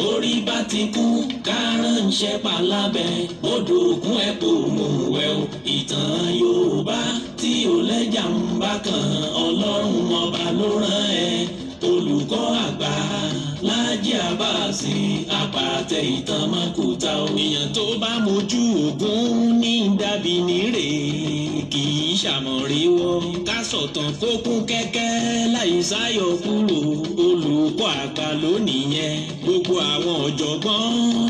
Orí bá ti kú kárànṣẹ́ palábẹ́ odò ògùn ẹ̀ kò mú wẹ̀ o. Ìtàn Yorùbá tí ò lẹ́jà ń bá kan, Ọlọ́run ọba ló rán ẹ. Olùkọ́ àgbà Láàjì Àbáàsì, àpàtẹ ìtàn mọ́kúta o. Èèyàn tó bá mojú ògún ní dàbí nírè, kì í ṣàmọ̀ríwọ́. Ká sọ̀tàn kó kún kẹ́kẹ́ láì sáyọ̀ kúrò. Olùkọ́ àgbà lónìí yẹn. Gbogbo àwọn ọ̀jọ̀gbọ́n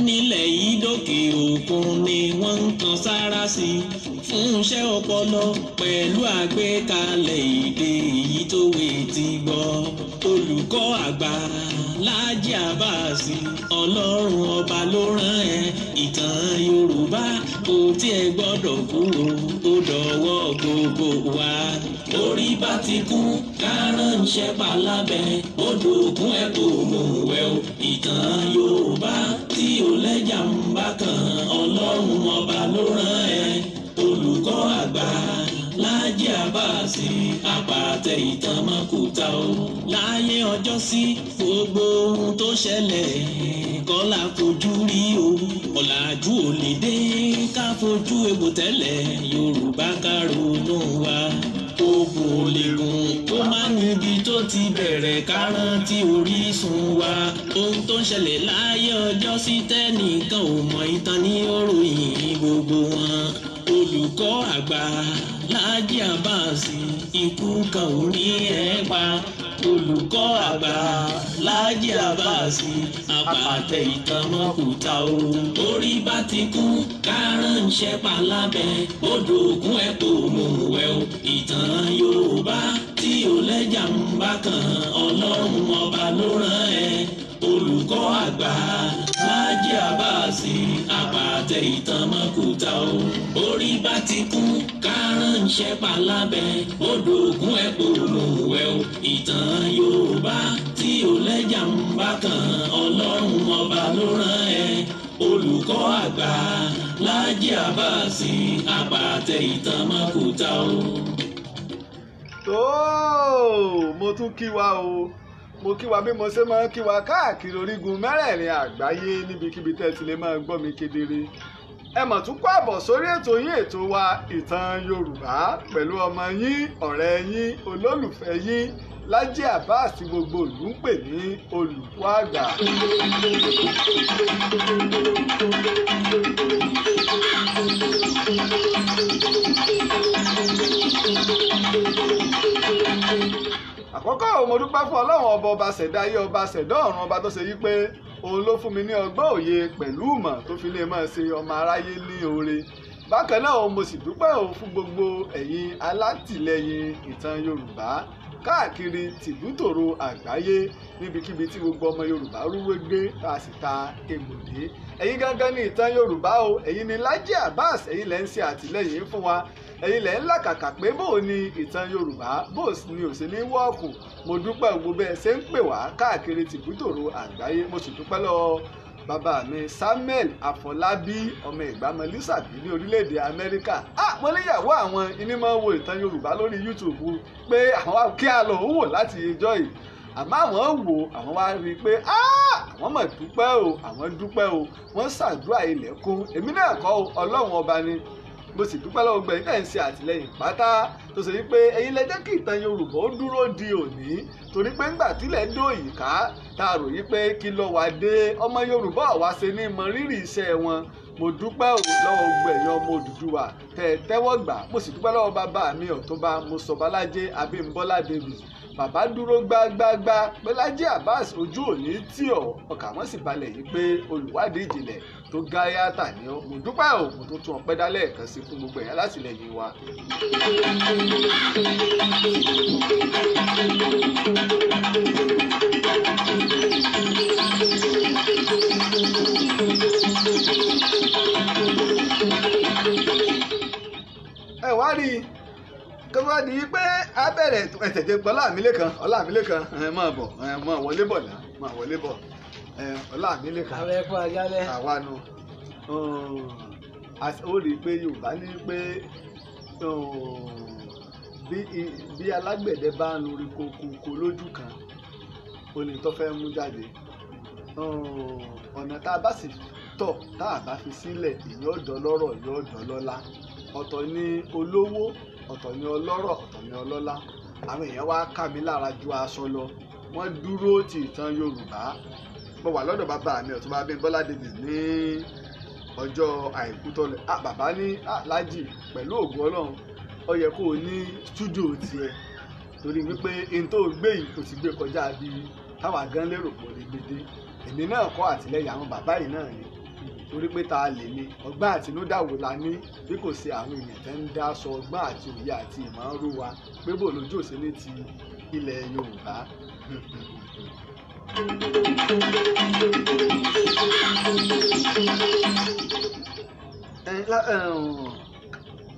nílẹ̀ yìí dókè òkun ni wọ́n ń kan sára sí i fún iṣẹ́ ọpọlọ pẹ̀lú àgbékalẹ̀ èdè èyí tó wé ti gbọ́. Olùkọ́ àgbà Láàjì Àbáàsì, Ọlọ́run ọba ló rán ẹ. Ìtàn Yorùbá kò tiẹ̀ gbọ́dọ̀ kúrò, ó dọ̀wọ́ gbogbo wa. Orí bá ti kú kárànṣẹ́ palábẹ́ odò ògùn ẹ̀ kò mú wẹ̀ o. Ìtàn Yorùbá tí ò lẹ́jà ń bá kan, Ọlọ́run ọba ló rán ẹ. Olùkọ́ àgbà Láàjì Àbáàsì, àpàtẹ ìtàn mọ́kúta o. Láyé ọjọ́ sí gbogbo ohun tó ṣẹlẹ̀ kọ́lá fojú rí o. Ọ̀làjú ò lè dé ká fojú egbò tẹ́lẹ̀, Yorùbá ká ronú wa. Ogun ò lè gùn kó má níbi tó ti bẹ̀rẹ̀, ká rántí orísun wa. Ohun tó ń ṣẹlẹ̀ láyé ọjọ́ sí tẹ́nìkan ò mọ̀, ìtàn ní òròyìn gbogbo wọn. Olùkọ́ àgbà Láàjì Àbáàsì, ikú kan ò ní ẹ̀ pa. Olùkọ́ àgbà Láàjì Àbáàsì, àpàtẹ ìtàn mọ́kúta o. Orí bá ti kú kárànṣẹ́ palábẹ́ odò ògùn ẹ̀ kò mú wẹ̀ o. Ìtàn Yorùbá tí ò lẹ́jà ń bá kan, Ọlọ́run ọba ló rán ẹ. Olùkọ́ àgbà Láàjì Àbáàsì, àpàtẹ ìtàn mọ́kúta o. Orí bá ti kú kárànṣẹ́ palábẹ́ odò ògùn ẹ̀ kò mú wẹ̀ o. Ìtàn Yorùbá tí ò lẹ́jà ń bá kan, Ọlọ́run ọba ló rán ẹ. Olùkọ́ àgbà Láàjì Àbáàsì, àpàtẹ ìtàn mọ́kúta o. Tó mo tún kí wa o, mo kí wa bí mo ṣe máa ń kí wa káàkiri orígun mẹ́rẹ̀ẹ̀rin àgbáyé níbikíbi tẹ́ ti lè máa gbọ́ mi kedere. Ẹ mọ̀ tún kó àbọ̀ sórí ètò yín, ètò wa Ìtàn Yorùbá pẹ̀lú ọmọ yín, ọ̀rẹ́ yín, olólùfẹ́ yín Láàjì Àbáàsì, gbogbo ìlú ń pè ní olùkọ́ àgbà. Àkọ́kọ́ mo dúpẹ́ fún Ọlọ́run ọba, ọba ṣẹ̀dá ayé, ọba ṣẹ̀dá ọ̀run, ọba tó ṣe yí pé òun ló fún mi ní ọgbọ́n òye pẹ̀lú ìmọ̀ tó fi lè máa ṣe ọmọ aráyé ní oore. Bákan náà mo sì dúpẹ́ o fún gbogbo ẹ̀yin alátìlẹyìn Ìtàn Yorùbá káàkiri tìbútòrò àgbáyé níbikíbi tí gbogbo ọmọ Yorùbá rúwé gbé tá a sì ta egbòdé. Ẹ̀yin gangan ní Ìtàn Yorùbá o, ẹ̀yin ni Láàjì Àbáàsì, ẹ̀yin lẹ́ ń ṣe àtìlẹ́yìn fún wa, ẹ̀yin lẹ́ ń làkàkà pé bó o ní Ìtàn Yorùbá bó o ní ò ṣe ní wọ́ọ̀kù. Mo dúpẹ́ gbogbo bẹ́ẹ̀ ṣe ń pè wá káàkiri tìbútòrò àgbáyé. Mo sì dúpẹ́ lọ́wọ́ bàbá mi Samuel Afọlábí, ọmọ ìgbàmọ Lísàbí ní orílẹ̀-èdè Amẹ́ríkà. Mo níyàwó àwọn iní máa ń wo Ìtàn Yorùbá lórí YouTube pé àwọn kí a lọ wò láti ìjọ yìí, àmọ́ àwọn wò, àwọn wá rí i pé àwọn mọ̀ dúpẹ́ o, àwọn dúpẹ́ o, wọ́n ṣàdúrà ilẹ̀ kún. Èmi náà kọ́ o, Ọlọ́run ọba ni. Mo sì dúpẹ́ lọ́wọ́ gbẹ̀yìn tẹ̀ ń ṣe àtìlẹ́yìn pátá tó ṣe wípé ẹ̀yin lẹ jẹ́ kí Ìtàn Yorùbá ó dúró di òní, torí pé ńgbà tílẹ̀ dòyìí ká tá a rò yí pé kí ló wá dé, ọmọ Yorùbá ọ̀wá ṣe ní mọ rírì iṣẹ́ wọn. Mo dúpẹ́ o lọ́wọ́ gbẹ̀yìn ọmọ Odùduwà tẹ̀ tẹ́wọ́ gbà. Mo sì dúpẹ́ lọ́wọ́ bàbá mi Ọ̀túnba Mọ́sọ̀bálájé Abímbọ́lá Davis. Bàbá dúró gbágbágbá pé Láàjì Àbáàsì ojú òní tí ọ̀ ọkà wọn sì balẹ̀ yìí pé olùwádìí ìjìnlẹ̀ tó gáyàtà ni ó. Mo dúpẹ́ o, mo tún tún ọpẹ́ dálẹ̀ kan sí fún gbogbo ẹ̀yà látìlẹ́yìn wa. Ẹ wá rí i kí wọ́n di pé a bẹ̀rẹ̀ ẹ̀tẹ̀jẹ̀ pọ̀ Ọlámilékan, Ọlámilékan ẹ máa bọ̀, ẹ máa wọlé bọ̀ náà, máa wọlé bọ̀, Ọlámilékan. Àwọn ẹ̀kọ́ ajálẹ̀. Àwa nu ó rí i pé Yorùbá ní pé bí alágbẹ̀dẹ bá ń lórí kokoko lójú kan, ó ní tó fẹ́ mú jáde. Ọ̀nà tá a bá sì tọ̀ tá a bá fi sílẹ̀, ìyẹn ọ̀dọ́ lọ́rọ̀ yóò dọ́ lọ́lá. Ọ̀tọ̀ ni olówó, ọ̀tọ̀ ni ọlọ́rọ̀, ọ̀tọ̀ ni ọlọ́lá. Àwọn èèyàn wá ká mi lára ju aṣọ lọ, wọ́n dúró ti ìtàn Yorùbá. Mo wà lọ́dọ̀ bàbá mi Ọ̀túnba Abímbọ́lá Davis ní ọjọ́ àìkú tó lọ. Bàbá ní Lájì, pẹ̀lú ògùn Ọlọ́run, ó yẹ kó o ní stúdíò tiẹ̀, torí wípé n tó gbé yìí kò ti gbé kọjá bí táwa gan lérò pọ̀ lè gbé dé. Èmi náà kọ́ àtìlẹ́yìn àwọn bàbá yìí náà ni, torí pé ta lè ní ọgbọ́n àtinúdá wo la ní bí kò ṣe àwọn èèyàn tẹ́ ń dá sọ ọgbọ́n àti òye àti ìmọ̀ ń rú wa pé bò lójú òṣèlú ti ilẹ̀ Yorùbá.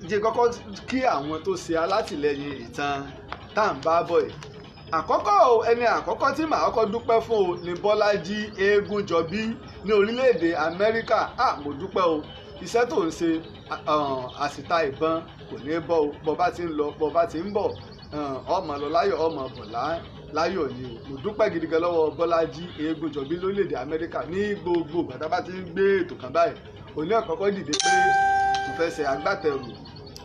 Jẹ́ kọ́kọ́ kí àwọn tó ṣe alátìlẹ́yìn ìtàn tá à ń bá bọ̀ yìí. Àkọ́kọ́ ẹni àkọ́kọ́ tí màá kọ́kọ́ dúpẹ́ fún o ni Bọ́lájí Eégúnjọbí ní orílẹ̀-èdè Amẹ́ríkà. Mo dúpẹ́ o, iṣẹ́ tó ń ṣe àsìta ìbọn kò ní bọ́ o, bọ́ bá ti ń lọ bọ́ bá ti ń bọ̀, ọmọ lọ láyọ̀ ọmọ bọ̀ láyọ̀ ni o. Mo dúpẹ́ gidi gan lọ́wọ́ Bọ́lájí Eégúnjọbí lórílẹ̀-èdè Amẹ́ríkà. Ní gbogbo ìgbà tá a bá ti ń gbé ètò kan báyìí, òní àkọ́kọ́ dìde pé mo fẹ́ ṣe agbátẹrù.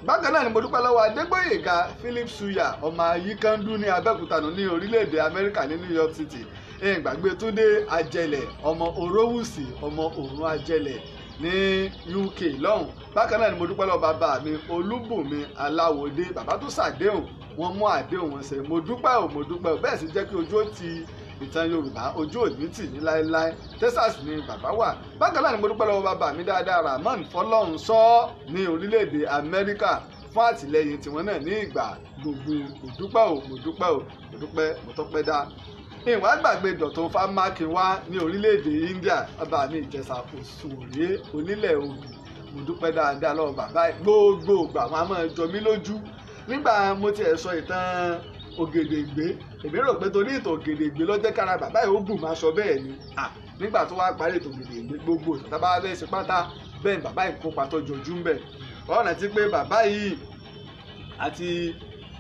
Bákan náà ni mo dúpẹ́ lọ́wọ́ Adégbóyèga Philip Suya, ọmọ Ayíkándú ní Abẹ́òkúta ní orílẹ̀-èdè Amẹ́ríkà ní New York City. Ìgbàgbé Túndé Ajẹlẹ̀, ọmọ Orówùsì, ọmọ Òrùn Ajẹlẹ̀ ní UK lọ́hùn. Bákan náà ni mo dúpẹ́ lọ́wọ́ bàbá mi Olúbùnmi Aláwọ̀dé, bàbá tó ṣàdéhùn, wọ́n mú àdéhùn wọn ṣẹ. Mo dúpẹ́ o, mo dúpẹ́ o. Bẹ́ẹ̀ sì jẹ́ kí ojú ó ti ìtàn Yorùbá, ojú òní tì ní láéláé. Texas ni bàbá wà. Bákan náà ni mo dúpẹ́ lọ́wọ́ bàbá mi dáadáa Rahman Fọlọ́runṣọ́ ní orílẹ̀-èdè Amẹ́ríkà fún àtìlẹ́yìn tiwọn náà ní ìgbà gbogbo. Mo dúpẹ́ o, mo dúpẹ́ o, mo dúpẹ́, mo tọ́pẹ́ dá. Ìwà gbàgbé Dọ̀tun Fámákinwá ní orílẹ̀-èdè India, bàbá mi Ìjẹ̀ṣà Òṣùré onílẹ̀ Ògùn. Mo dúpẹ́ dáadáa lọ́wọ́ bàbá yìí. Gbogbo ìgbà wọn a máa jọ mí lójú. Nígbà mo tiẹ̀ sọ ìtàn Ògèdèngbé, èmi rò pé torí ìtàn Ògèdèngbé ló jẹ́ kára bàbá yìí ó bù máa sọ bẹ́ẹ̀ ni. Nígbà tó wá parí ìtàn Ògèdèngbé, gbogbo ìtàn bá fẹ́ ṣe pátá bẹ́ẹ̀ ni bàbá yìí kópa tó jọjú ń bẹ̀. Ọ̀nà tí pé bàbá yìí àti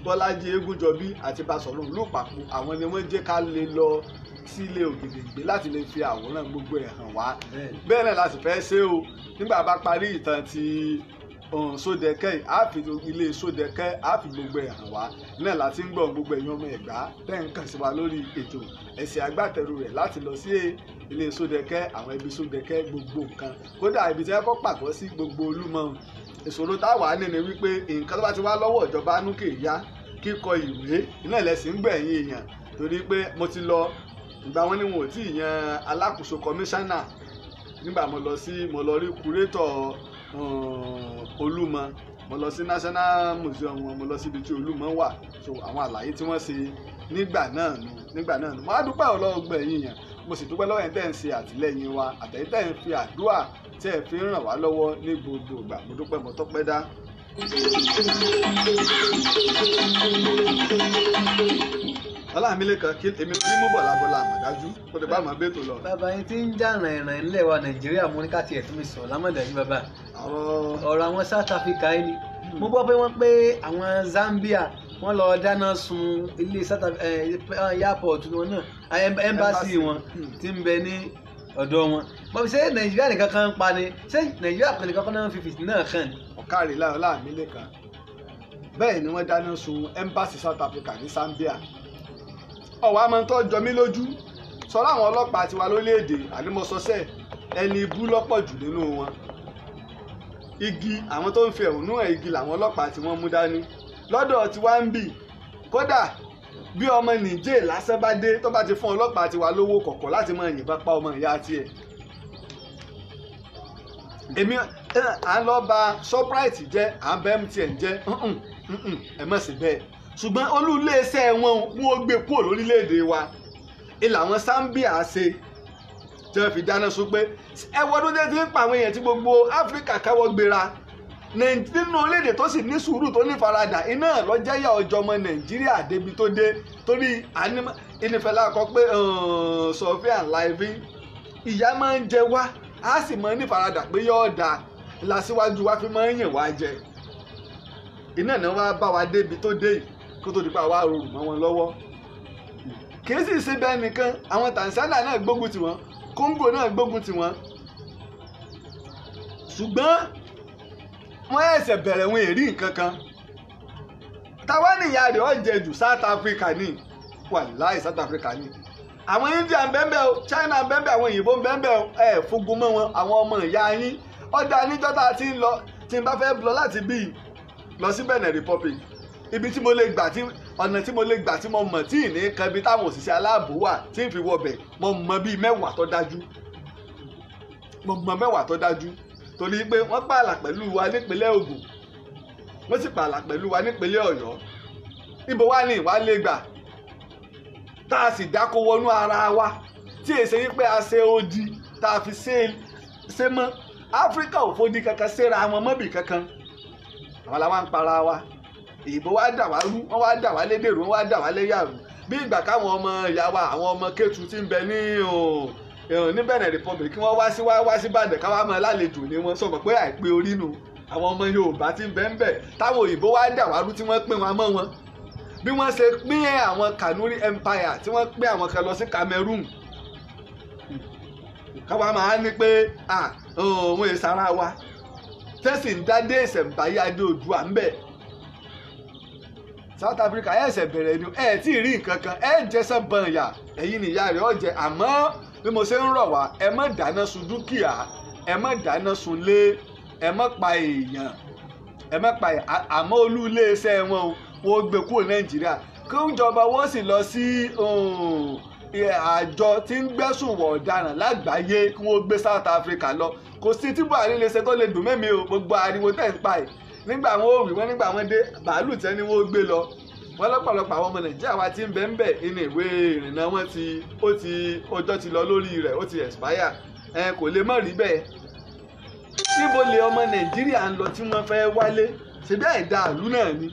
Bọ́lájí Eégúnjọbí àti Basọ̀run Lùpàpù, àwọn ni wọ́n jẹ́ ká lè lọ sílé Ògèdèngbé láti lè fi àwòrán gbogbo ẹ̀ hàn wá. Bẹ́ẹ̀ náà la sì fẹ́ ṣe o. Nígbà bá parí ìtàn ti Sódẹ̀kẹ́, á fi ilé Sódẹ̀kẹ́, á fi gbogbo ẹ̀ hàn wá. Náà láti ń gbọ́ gbogbo ẹ̀yin ọmọ Ẹ̀gbá tẹ́ ń kàn sí wa lórí ètò ẹ̀sìn agbátẹrù rẹ̀ láti lọ sí ilé Sódẹ̀kẹ́, àwọn ẹbí Sódẹ̀kẹ́, gbogbo nǹkan. Kódà ibi tí wọ́n kọ́ pàgọ́ sí gbogbo Olúmọ. Ìṣòro táwa ní ni wípé nǹkan tó bá ti wá lọ́wọ́ ìjọba núkè yá kíkọ ìwé iná ẹlẹ́sìn ń gbẹ̀yìn èèyàn, torí pé mo ti lọ ìgbà wọn ni wọn ò tí ì yan alákòóso kọmíṣánná. Nígbà mo lọ sí, mo lọ rí kúrétọ̀ Olúmọ, mo lọ sí National Museum wọn, mo lọ síbi tí Olúmọ wà. So àwọn àlàyé tí wọ́n ṣe nígbà náà nù. Mo á dúpẹ́ ọlọ́wọ́ gbẹ̀yìn yẹn, mo sì dúpẹ́ lọ́wọ́ ẹ̀ tẹ́ ń ṣe àtìlẹ́yìn wa, àtẹ̀yìn tẹ́ ń fi àdúrà tẹ́ ẹ fi ń ràn wá lọ́wọ́ ní gbogbo ìgbà. Mo dúpẹ́, mo tọ́pẹ́ dá. Ọlámilékan, kí èmi ní mú bọ̀ lábọ́lá àmọ̀dájú kó lè bá àmọ́ bẹ́ẹ̀ tó lọ. Bàbá yín tí ń jà rìnrìn nílẹ̀ wa Nàìjíríà, mo ní ká tiẹ̀ tún mi sọ̀rọ̀ lámọ̀dájú bàbá. Ọ̀rọ̀ àwọn South Africa yìí ni mo gbọ́ pé wọ́n pé àwọn Zambia wọ́n lọ dáná sun ilé South airport wọn náà, embassy wọn tí ń bẹ ní ọ̀dọ̀ wọn. Bọ́bí ṣé Nàìjíríà nìkan kan ń pa ni? Ṣé Nàìjíríà nìkan kan náà ń fi fìtì náà kàn ni? Ọ̀kàrí Ọlámilékan, bẹ́ẹ̀ ni wọ́n dáná sun embassy South Africa ní Zambia. Ọ̀wá máa ń tọ́ jọ mí lójú sọ̀rọ̀ àwọn ọlọ́pàá tiwa lórílẹ̀‐èdè àdìmọ̀sọ́sẹ̀, ẹni ibú lọ́pọ̀ jù nínú wọn. Igi àwọn tó ń fi ẹ̀hónú hàn, igi làwọn ọlọ́pàá tí wọ́n mú dání lọ́dọ̀ tiwa ń bì. Kódà bí ọmọ Nìjẹ̀ lásán bá dé tó bá ti fún ọlọ́pàá tiwa lówó kọ̀kọ̀ láti máa yìnbọn pa ọmọ ìyá tiẹ̀. Èmi à ń lọ ba Shoprite jẹ́, à ń bẹ MTN jẹ́, ẹ mọ̀ sí bẹ́ẹ̀. Ṣùgbọ́n olú iléeṣẹ́ wọn wọ́n gbé kúrò lórílẹ̀‐èdè wa. Ilà àwọn Zambia ṣe tí wọ́n fi dáná sun pé ẹ wọ́n tó ti ń pa àwọn èèyàn tí gbogbo Áfíríkà káwọ́ gbéra nínú orílẹ̀-èdè tó sì ní sùúrù tó ní faradà, iná lọ́jẹ́yà ọjọ́ ọmọ Nàìjíríà débi tó dé. Torí ìnífẹ̀lá kọ pé Sophia Live ìyá máa ń jẹ wá, á sì máa ní faradà pé yóò dáa, lásìwájú wa fi máa ń yàn wá jẹ. Iná náà wá bá wa débi tó dé yìí kó tó di pa wá rorò mọ́ wọn lọ́wọ́. Kì í sì ṣe bẹ́ẹ̀ nìkan, àwọn Tanzania náà gbógun tì wọ́n. Congo náà gbógun tì wọ́n. Ṣùgbọ́n wọ́n ẹ̀sẹ̀ bẹ̀rẹ̀ wọn èrí nǹkan kan. Táwa nìyá rẹ̀ ó jẹ jù South Africa ní, wàláì South Africa ní. Àwọn India ń bẹ́ẹ̀ bẹ́ẹ̀ o, China ń bẹ́ẹ̀ bẹ́ẹ̀, àwọn òyìnbó ń bẹ́ẹ̀ bẹ́ẹ̀ o, ẹ̀ fúngun mọ́ wọn, àwọn ọmọ ìyá yín. Ọ̀dà níjọ́ tá a ti ń lọ, tí n bá fẹ́ lọ láti bí lọ sí Benin Republic, ibi tí mo lè gbà tí ọ̀nà tí mo lè gbà tí mo mọ̀ tí ì ní kan ibi táwọn òṣìṣẹ́ aláàbò wà tí ń fi wọbẹ̀, mo mọ̀ bíi 10 tó dájú, mo mọ̀ 10 tó dájú, torí pé wọ́n pààlà pẹ̀lú wa nípínlẹ̀ Ògùn, wọ́n sì pààlà pẹ̀lú wa nípínlẹ̀ Ọ̀yọ́. Ibo wá ní ìwà lè gbà tá a sì dáko wọnú ara wa tí èsè yí pé a ṣe odi tá a fi ṣe mọ́. Áfíríkà ò fodi kankan séra wọn mọ́bì kankan, àwọn làwọn ń para wa. Ìbò wa dà wá rú, wọ́n wá dà wá lédèrú, wọ́n wá dà wá léyàrú. Bí ìgbà káwọn ọmọ ìyá wa, àwọn ọmọ Kétu tí ń bẹ ní Benin Republic, kí wọ́n wá sí wá sí Ìbàdàn káwá mọ́ lálejò ni wọ́n sọ pé àìpé orí nu. Àwọn ọmọ Yorùbá tí ń bẹ ń bẹ táwọn òyìnbó wá dà wá rú tí wọ́n pín wọn mọ́ wọn. Bí wọ́n ṣe pín àwọn Kanuri Empire tí wọ́n pín àwọn kan lọ sí Cameroon, káwá máa ní pé òun ìsara wa tẹ́sí ń dá dé ìṣẹ̀ǹbáyé adé Oòduà ń bẹ̀. South Africa ẹ̀sẹ̀ bẹ̀rẹ̀ ni ẹ̀ tí ì rí nǹkan kan, ẹ̀ jẹ́sẹ̀ bọ̀n ìyà, ẹ̀yin nìyá rẹ̀ ọ̀ jẹ. Àmọ́ bí mo ṣe ń rọ̀ wá, ẹ má dáná sun dúkìá, ẹ má dáná sun lé, ẹ má pa èèyàn, ẹ má pa èèyàn. Àmọ́ olú iléeṣẹ́ wọn o, wọ́n gbé kúrò Nàìjíríà, kí ìjọba wọn sì lọ sí àjọ tí ń gbẹ́sùn wọ̀ ọ̀daràn lágbàáyé kí wọ́n gbé South Africa lọ. Kò sí tí Buhari lè ṣe tó lè dùn mẹ́mi o, gbogbo ariwo tẹ̀ ń pa ẹ̀ nígbà wọn ò wí wọn, nígbà wọn dé bàálù tẹ́ ni wọ́n gbé lọ. Wọ́n lọ́pọ̀lọpọ̀ àwọn ọmọ Nàìjíríà wa ti ń bẹ ń bẹ̀ inú ìwé ìrìnnà wọn ti ó ti ọjọ́ ti lọ lórí rẹ̀, ó ti expire. Ẹ kò lè mọ̀ rí bẹ́ẹ̀. Níbo lè ọmọ Nàìjíríà ń lọ tí wọ́n fẹ́ wálé? Ṣebí àìdá ìlú náà ni,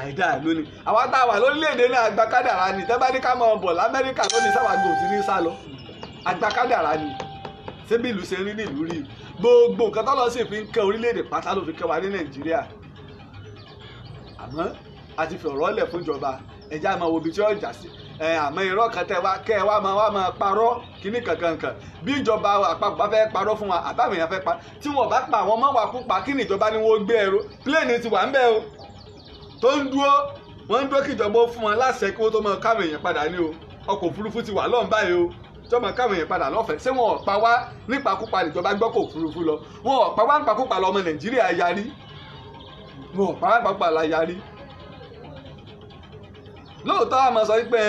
àìdá ìlú ni. Àwa tá a wà lórílẹ̀‐èdè náà àgbà kádàrá ni. Tẹ́ bá ní ká máa bọ̀ l'Amẹ́ríkà lónìí, sáwàgbò tí ní sá lọ, àgbà kádàrá ni. Ṣebí ìlú ṣe rí nílùú rí, gbogbo nǹkan tó lọ sí fi ń kẹ́ orílẹ̀-èdè pátá ló fi kẹ́ wa ní Nàìjíríà. Àmọ́ a ti fi ọ̀rọ̀ lẹ̀ fún ìjọba, ẹ̀jẹ̀ àmọ́ wo ibi tí ó jà sí. Àmọ́ irọ́ kan tẹ́ wá kẹ́ ẹ wá máa parọ́ kíní kankankan. Bí ìjọba àpapọ̀ bá fẹ́ parọ́ fún wa, àbáwọn èèyàn fẹ́ pa, tí wọn bá pa àwọn ọmọ wa kú pa, kí ni ìjọba ni wọ́n gbé ẹrú pílẹ̀nì ti wà ń bẹ̀ o tó ń dúró, wọ́n ń dúró kí ìjọba ó fún wọn láṣẹ kí wọ́n tó máa káwọn èèyàn padà ní o. Ọkọ̀ òfurufú ti wà lọ́n báyìí o, tí wọ́n máa káwọn èèyàn padà lọ́fẹ̀ẹ́. Ṣé wọn ò pa wá nípakúpa ìjọba gbọ́kọ̀ òfurufú lọ? Wọn ò pa wá nípakúpa lọ ọmọ Nàìjíríà yarí, wọn ò pa wá nípakúpa la yarí. Lóòótọ́ a máa sọ wípé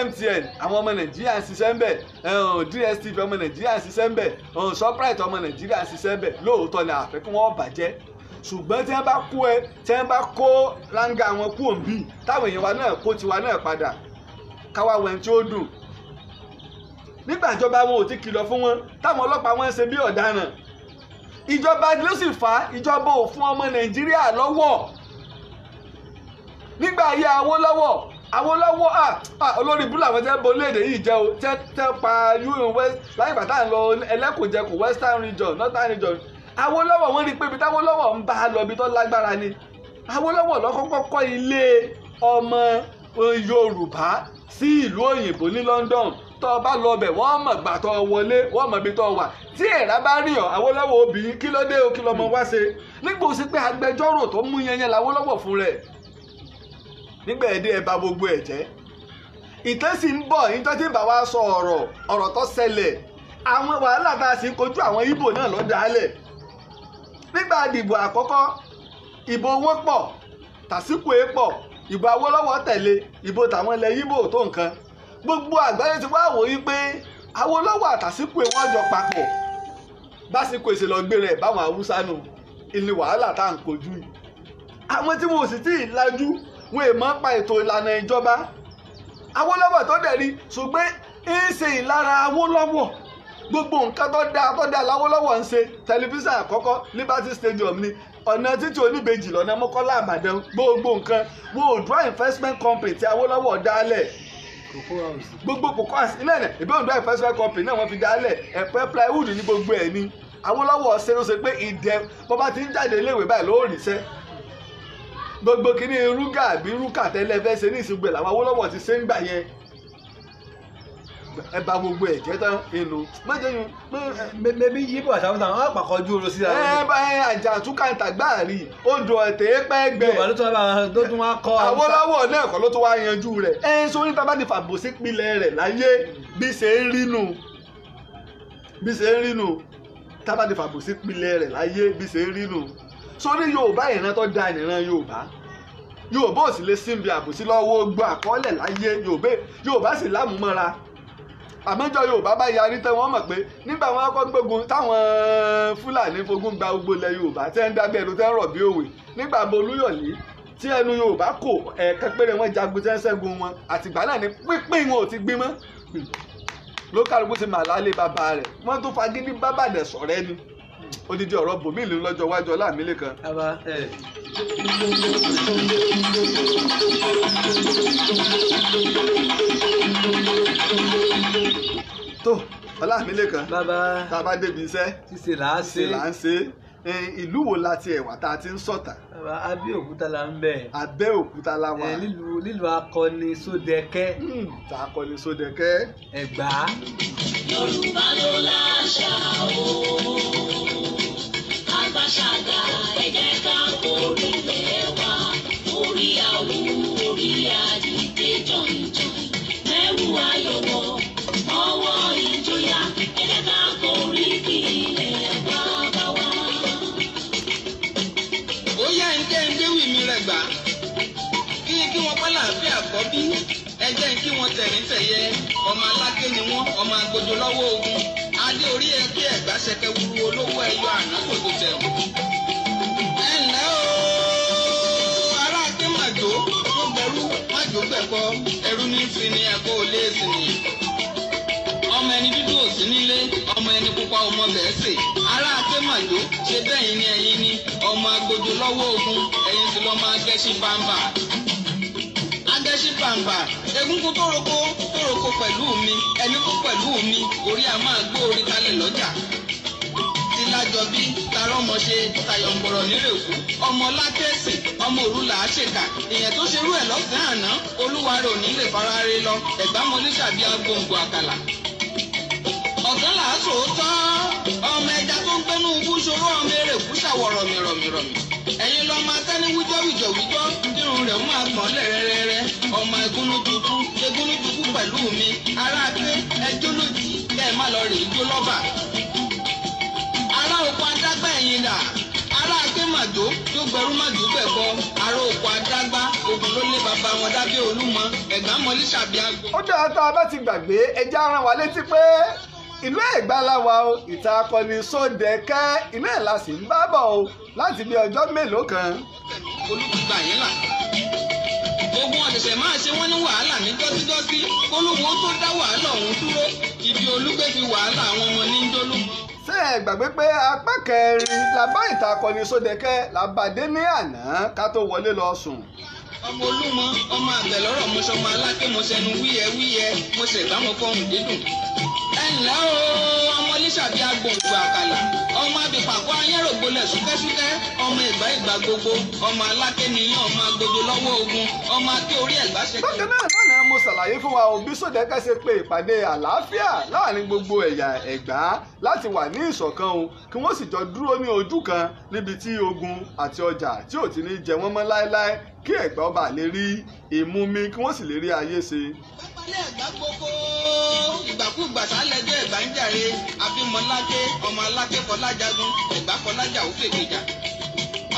MTN àwọn ọmọ Nàìjíríà ń ṣiṣẹ́ ń bẹ̀, DSTV ọmọ Nàìjíríà ń ṣiṣẹ́ ń bẹ̀, Shoprite ọmọ Nàìjíríà ń ṣiṣẹ́ ń bẹ̀. Lóòótọ́ ni àfẹ́ kí wọ́n bàjẹ́, ṣùgbọ́n tí wọ́n bá kó ẹ, tí wọ́n bá kó ráńgá wọn kú òǹbí, táwọn èèyàn wa náà kó tiwa náà padà, káwá wẹ̀ tí ó dùn. Nígbà ìjọba wọn ò ti kìlọ̀ fún wọn, táwọn ọlọ́pàá wọn ń ṣe bí ọ̀daràn. Ìjọba ló sì fà á, ìjọba ò fún ọmọ Nàìjíríà lọ́wọ́. Nígbà ayé Awólọ́wọ̀, Awólọ́wọ̀ olórí búlọ̀ àwọn tẹ́ ń bo orílẹ̀-èdè yìí jẹ́ o, tẹ́ pa UN West láyé bàtà ń lọ ẹlẹ́kùnjẹkùn Western Region, Northern Region. Awólọ́wọ̀ wọ́n rí i pé ibi táwólọ́wọ̀ ń bá a lọ ibi tó lágbára ni. Awólọ́wọ̀ ló kọ́kọ́ kọ́ ilé ọmọ Yorùbá sí ìlú òyìnbó ní London. Tó o bá lọ bẹ̀ wọ́n mọ̀ gbà tó o wọlé, wọ́n mọ̀ ibi tó o wà. Tí èèrà bá rí ọ, Awólọ́wọ̀ obìnrin kí ló dé o, kí lọmọ wá ṣe? Nígbà ó sì pé agbẹjọ́rò tó mú yẹn yẹn l'Awólọ́wọ̀ fún rẹ̀. Nígbà ẹ̀dẹ́ ẹ bà gbogbo ẹ̀ jẹ́. Ìtàn sì ń bọ̀, ìtàn tí ń bá wa sọ ọ̀rọ̀ tó ṣẹlẹ̀. Àwọn wàhálà tá a sì ń kojú àwọn Ìgbò náà ló dálẹ̀. Nígbà ìdìbò àkọ́kọ́, ìbò wọn pọ̀, Tàsíkù ẹ̀ pọ̀, ìbò Awólọ́wọ̀ tẹ̀lé, ìbò tàwọn ilẹ̀ Ìgbò tó nǹkan. Gbogbo àgbáyé ti wá wò yí pé Awólọ́wọ̀ àtàsíkù ẹ̀ wọ́n jọ papọ̀. Básíkò èsè lọ gbé rẹ̀ báwọn Haúsá nù, ilé wàhálà tá à ń kojú yìí. Àwọn tí wọn ò sì tí ì lajú, wọn èèmọ̀ pa ètò ìlànà ìjọba. Awólọ́wọ̀ tó dẹ̀ rí, ṣùgbọ́n ń ṣe ìlara Awólọ́wọ̀. Gbogbo nǹkan tó dáa l'Awólọ́wọ̀ ń ṣe. Tẹlifíṣàn àkọ́kọ́ Liberty Stadium ni, ọ̀nà títí oníbejì lọ́nà Mọ́kọ́lá Ìbàdàn, gbogbo nǹkan. Wọn ò dúró investment company tí Awólọ́wọ̀ dálẹ̀. Gbogbo kòkó ilé ẹ̀ ìbí Oǹdó investment company náà wọ́n fi dálẹ̀. Ẹ̀pẹ́ plywood ní gbogbo ẹ̀ ni. Awólọ́wọ̀ ṣe ló ṣe pé ìdẹ bọ́ bá ti ń jáde iléèwé báyìí ló ríṣẹ́. Gbogbo kìíní rúgà àbí rúkà tẹ́lẹ̀ fẹ́ ṣe ní ìsìnkú ẹ̀ làwọn Awólọ́wọ̀ ti ṣe ń gbà yẹn. Ẹ bá gbogbo ẹ̀ jẹ́ tán inú mọ́jẹ́yìn. Mẹbí yíbo àtàwọn àwọn àpàkọ́jú oró síra. Ẹ bá ẹ àjàtúkàǹtà gbáàrí odò ọ̀tẹ̀ pẹ́ gbẹ. Yorùbá ló tún wá ló tún wá kọ́. Awólọ́wọ̀ náà kọ́ ló tún wá yanjú rẹ̀. Ẹ sórí tá a bá ti fàbòsí pilẹ̀ rẹ̀ láyé bí ṣe ń rínú bí ṣe ń rínú tá a bá ti fàbòsí pilẹ̀ rẹ̀ láyé bí ṣe ń rínú. Sórí Yorùbá ìran tó da ìran Yorùbá Yorùbá ò sì lè síbi àbòsí lọ́wọ́ gbọ́ àkọọ́lẹ̀ láyé Yorùbá sì lámùmọ́ra. Àmọ́jọ Yorùbá bá yarí tán wọ́n mọ̀ pé nígbà wọn kọ́ gbógun táwọn Fúlàní fogun gba gbogbo ilẹ̀ Yorùbá tẹ́ ń dábẹ́ ẹnu tẹ́ ń rọ̀ bí òwe nígbà Olúyọ̀lé tí ẹnu Yorùbá kò ẹ̀ẹ̀kan péré wọn jagun tẹ́ ń ṣẹ́gun wọn àtìgbà náà ni pínpín wọn ò ti gbin mọ́ lókàlùkù ti mà lálé bàbá rẹ̀ wọ́n tún fagídí bábàdẹ̀ sọ̀rẹ́ ni odidi ọ̀rọ̀ bòmí ìlú lọ́jọ́ iwájú Ọlámilékan. Tó Ọlámilékan bàbá tá a bá débi iṣẹ́ ṣíṣe là á ṣe là ń ṣe. Ìlú wo la ti ẹ̀wà tá a ti ń sọ̀tà? Bàbá Abẹ́òkúta la ń bẹ̀. Abẹ́òkúta la wà. Nílùú akọni Sódẹkẹ́. Tá akọni Sódẹkẹ́. Ẹ̀gbá. Yorùbá ló láṣà o, àgbàṣàgà ẹ jẹ́ ká orílẹ̀ wa, orí àwù orí àdìgbé jọ̀ǹjọ̀ǹ, mẹ́wù ayọ̀wọ̀ ọwọ́ ìjọyà ẹ jẹ́ ká orí ilẹ̀ wa bá wa. Ó yá ǹjẹ́ ń déwì mi rẹ̀ gbà kí ni kí wọ́n pẹ́ láàfin àkọ́bí ẹ jẹ́ kí wọ́n tẹ̀rín tẹ̀yẹ ọmọ aláké ni wọ́n ọmọ agbójo lọ́wọ́ ogun adé orí ẹ kí ẹ̀gbá ṣẹkẹ wuru olówó ẹyọ àná kò tó tẹ̀wọ̀n. Ẹ ǹlẹ́ o ará aké màjò tó gbẹrú màjò gbẹ̀kọ ẹrú ní fi ni ẹ̀kọ́ ò lé sí ni. Ọmọ ẹni dúdú ò sí nílé ọmọ ẹni pupa ọmọ bẹ́ẹ̀ sè ará aké màjò ṣe bẹ́yìn ni ẹ̀yin ni ọmọ agbójo lọ́wọ́ ogun ẹ̀yin sì lọ́ máa gẹ́ṣin pàmbà agẹ́sí pàǹpà egungun tó roko pẹ̀lú mi ẹni kó pẹ̀lú mi orí a máa gbó orí kalẹ̀ lọ́jà tílájọbí tarọ́mọṣe tayọ̀ǹbọ̀rọ̀ nírèkú ọmọ lákẹ́sì ọmọ òru là á ṣèkà ìyẹn tó ṣerú ẹ̀ lọ́sàn-án àná olúwa rẹ̀ ò ní lè fara re lọ ẹ̀gbámọlé ṣàbí agbóǹgbò àkàlà ọ̀gán là á sòótọ́ ọmọ ẹja tó ń gbénú ibú ṣòro ọmọ erèkú ṣàwọ̀ rọ̀mìrọ̀mìrọ̀mì ẹ̀yin lọ́mọ atẹ́ni wíjọ́ wíjọ́ wíjọ́ kírun rẹ̀ máa gbọ̀n lẹ́rẹ́rẹ́rẹ́ ọmọ egúnúdukú egúnúdukú pẹ̀lú mi ará pé ẹjọ́ lòdì kẹ́ ẹ má lọ rè é jó lọ́bà. Ará oko adágbà ẹ̀yìn dà ará aké màjò tó gbẹrú màjò gbẹ̀kọ ará oko adágbà ogun ló lé bàbá wọn dábẹ́ Olúmọ ẹ̀gbá mọ́lí ṣàbí àgbo. Ó dáa tá a bá ti gbàgbé ẹja rán wa létí pé ìlú Ẹ̀gbá la wà o ìta akọni Sódẹkẹ́ iná ẹ̀ la sì ń bá bọ̀ o láti bí ọjọ́ mélòó kan. Olùgbà yín là ogun ọ̀sẹ̀sẹ̀ máa ṣe wọ́n ní wàhálà ní jọ́síjọ́sí kólúwo tó dá wàhálà ọ̀hún dúró ibi olúgbé fi wàhálà àwọn ọmọ ní jólúmọ. Ṣé ẹ gbàgbé pé apá kẹrin la bá ìta akọni Sódẹkẹ́ la bá dé ní àná ká tó wọlé lọ sùn. Ọmọ Olúmọ ọmọ àgbẹ̀ lọ́rọ̀ mo sọmọ aláké mo sẹnu wíyẹ wíyẹ mo ṣẹ̀gbá mo fọhùn dídùn. Ẹ ǹlẹ́ o ọmọ Lísàbí agbòǹgbò àkàlà ọmọ abìpàkọ́ ayérògbolẹ̀ súkẹ́súkẹ́ ọmọ ìgbà ìgbà gbogbo ọmọ aláké nìyẹn ọmọ agbójo lọ́wọ́ ogun ọmọ aké orí ẹ̀gbá ṣe. Bákan náà lánàá mo ṣàlàyé fún wa bí Sódẹkẹ́ ṣe pe ìpàdé àlàáfíà láàrin gbogbo ẹ̀yà Ẹ̀gbá láti wà ní ìṣọ̀kan o kí wọ́n sì jọ dúró ní ojú kan níbi tí ogun àti ọjà tí ò ti ní jẹ wọ́n mọ́ láéláé kí Ẹ̀gbá ọba lè rí ìmumi kí wọ́n sì lè rí ayé ṣe. Pápálẹ̀ Ẹ̀gbá gbogbo ìgbàkúgbà sálẹ̀jọ́ Ẹ̀gbá ń jàre àfimọ́láké ọmọ aláké fọlájagun Ẹ̀gbá fọlájà ó fèkìjà.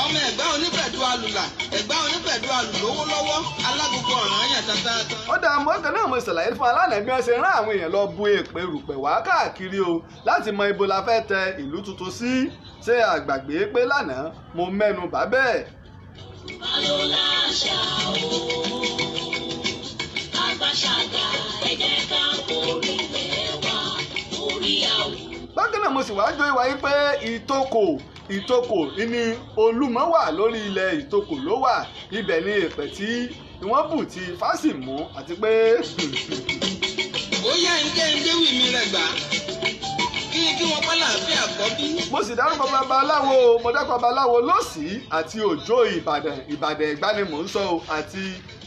Ọmọ Ẹ̀gbá onífẹ̀dú alùlà Ẹ̀gbá onífẹ̀dú alùlówó lọ́wọ́ alágbogbo ọ̀ràn àyàn tantan. Ó dáa mọ́ kan náà mo ṣàlàyé fún alánà bí wọ́n ṣe rán àwọn èèyàn lọ bu èpè rùpẹ̀ wá káàkiri o láti mọ ibo la fẹ́ tẹ ìlú tuntun sí ṣé àgbàgbé pé lánàá mo mẹ́nu bà bẹ́ẹ̀. Yorùbá ló láṣà o, àgbàṣàgà ẹ jẹ́ ká orílẹ̀ wa orí àwù. Bákan náà mo sì wá jó ìwà yìí pé ìtòkò ní Olúmọ wà lórí ilẹ̀ ìtòkò ló wà ibẹ̀ ní èpè tí wọ́n bù ti Fásìmù àti pé. Ó yá ǹjẹ́ ń déwì mi rẹ̀ gbà kí kí wọ́n pẹ́ láàfin àkọ́bí. Mo sì dárúkọ babaláwo mo dárúkọ babaláwo Lọ́sì àti Òjó Ìbàdàn Ìbàdàn Ẹ̀gbá ni mò ń sọ o àti